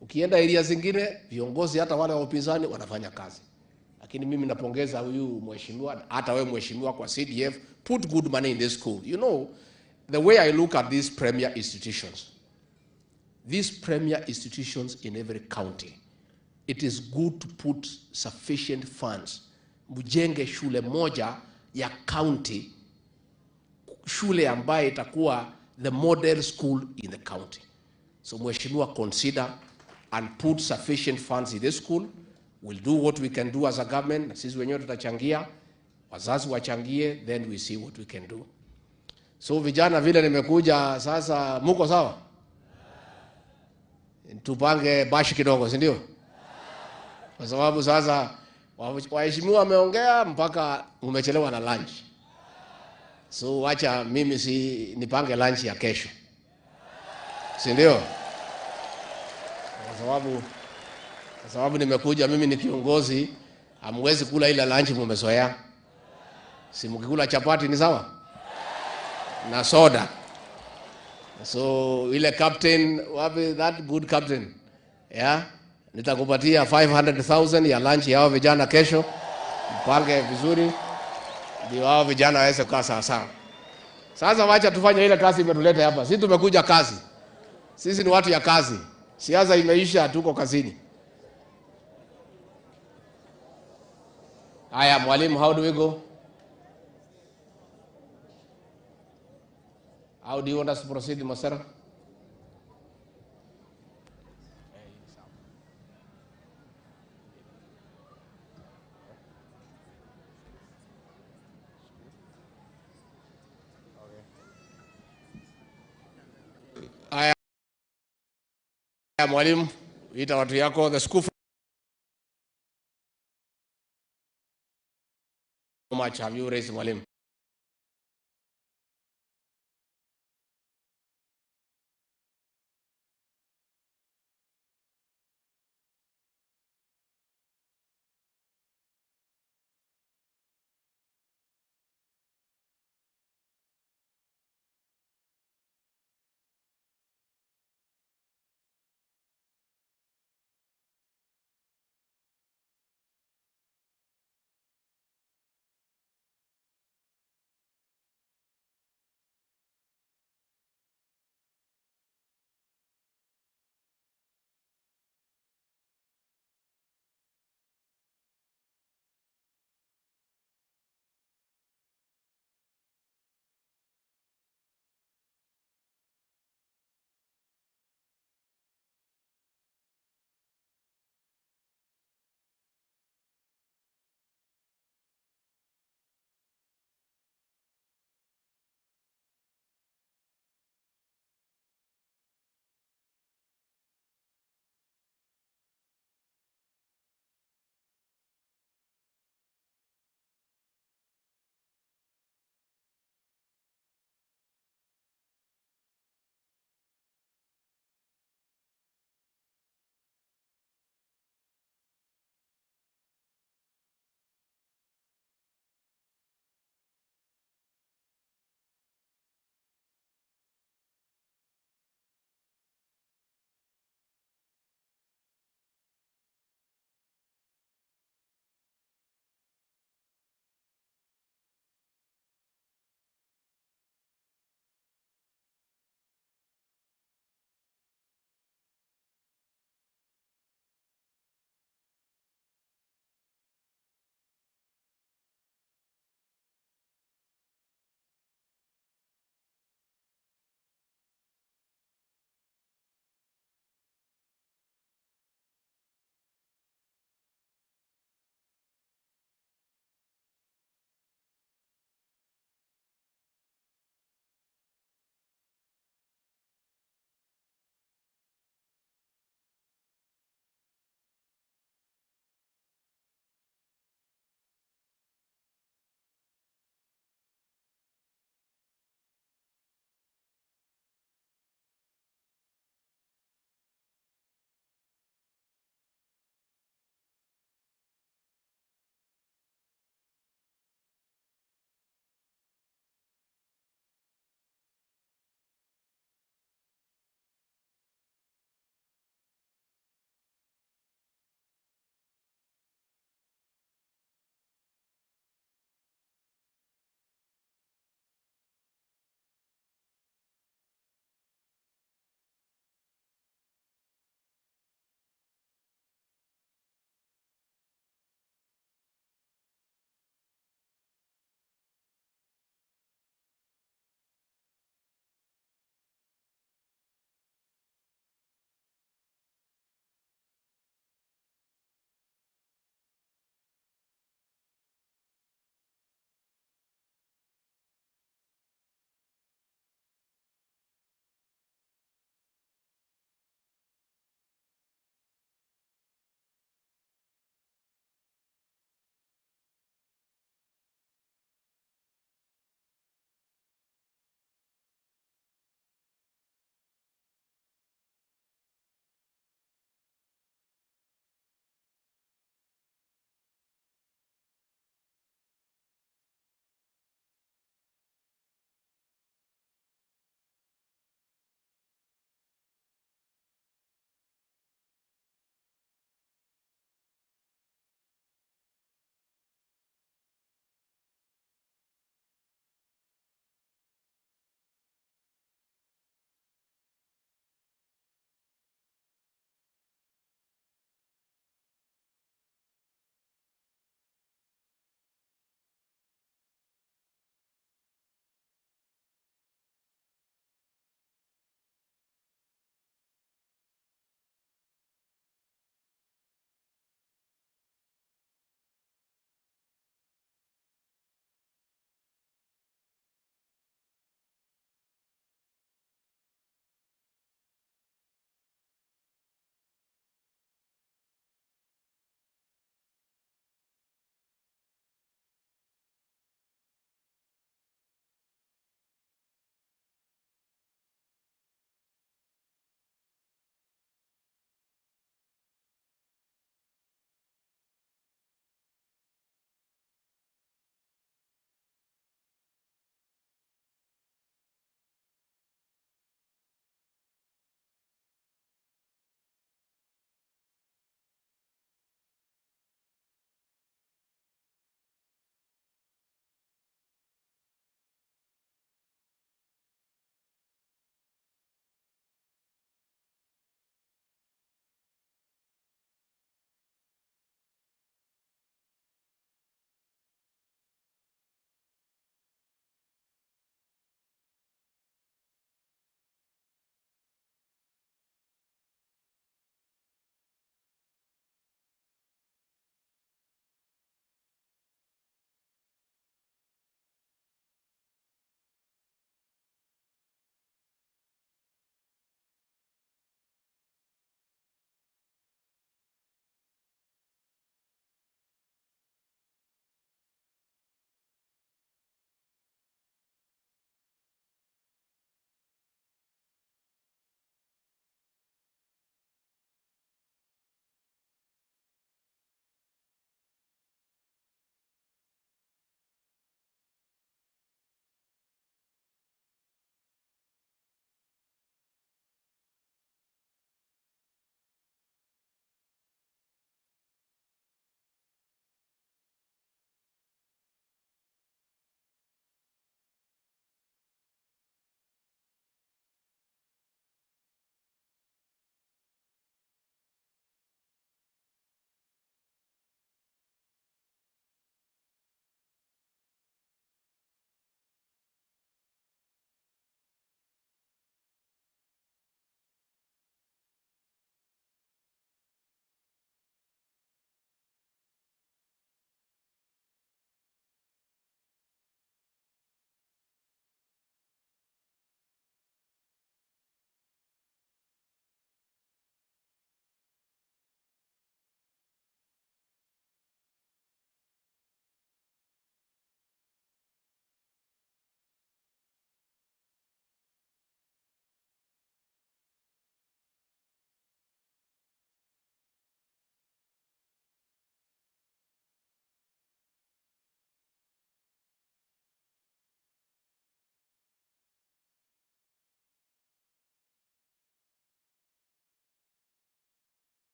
ukienda area zingine, viongozi hata wale wa upinzani wanafanya kazi. Lakini mimi napongeza huyu mheshimiwa, hata wewe mheshimiwa kwa CDF, put good money in this school. You know, the way I look at these premier institutions in every county, it is good to put sufficient funds. Mjenge shule moja ya county, shule ambaye itakuwa the model school in the county. So mheshimiwa, consider and put sufficient funds in this school. We'll do what we can do as a government. Na sisi wenyewe tutachangia, wazazi wachangie, then we see what we can do. So vijana, vile nimekuja sasa, muko sawa? Tupange bashi kidogo, si ndio? Kwa sababu sasa waheshimiwa wameongea mpaka umechelewa na lunch. So wacha mimi si nipange lunch ya kesho. Si ndio? Kwa sababu nimekuja mimi ni kiongozi, hamwezi kula ile lunch mmezoea. Si mkikula chapati ni sawa? na soda. So ile captain, wapi that good captain? Yeah? Nitakupatia 500,000 ya lunch ya hao vijana kesho. Mpange vizuri ndio hao vijana waweze kukaa sawa sawa. Sasa wacha tufanye ile kazi imetuleta hapa. Sisi tumekuja kazi. Sisi ni watu ya kazi. Siasa imeisha, tuko kazini. Haya, mwalimu, how do we go? How do you want us to proceed, Masara? Haya, mwalimu, ita watu yako, the school. How much have you raised, mwalimu?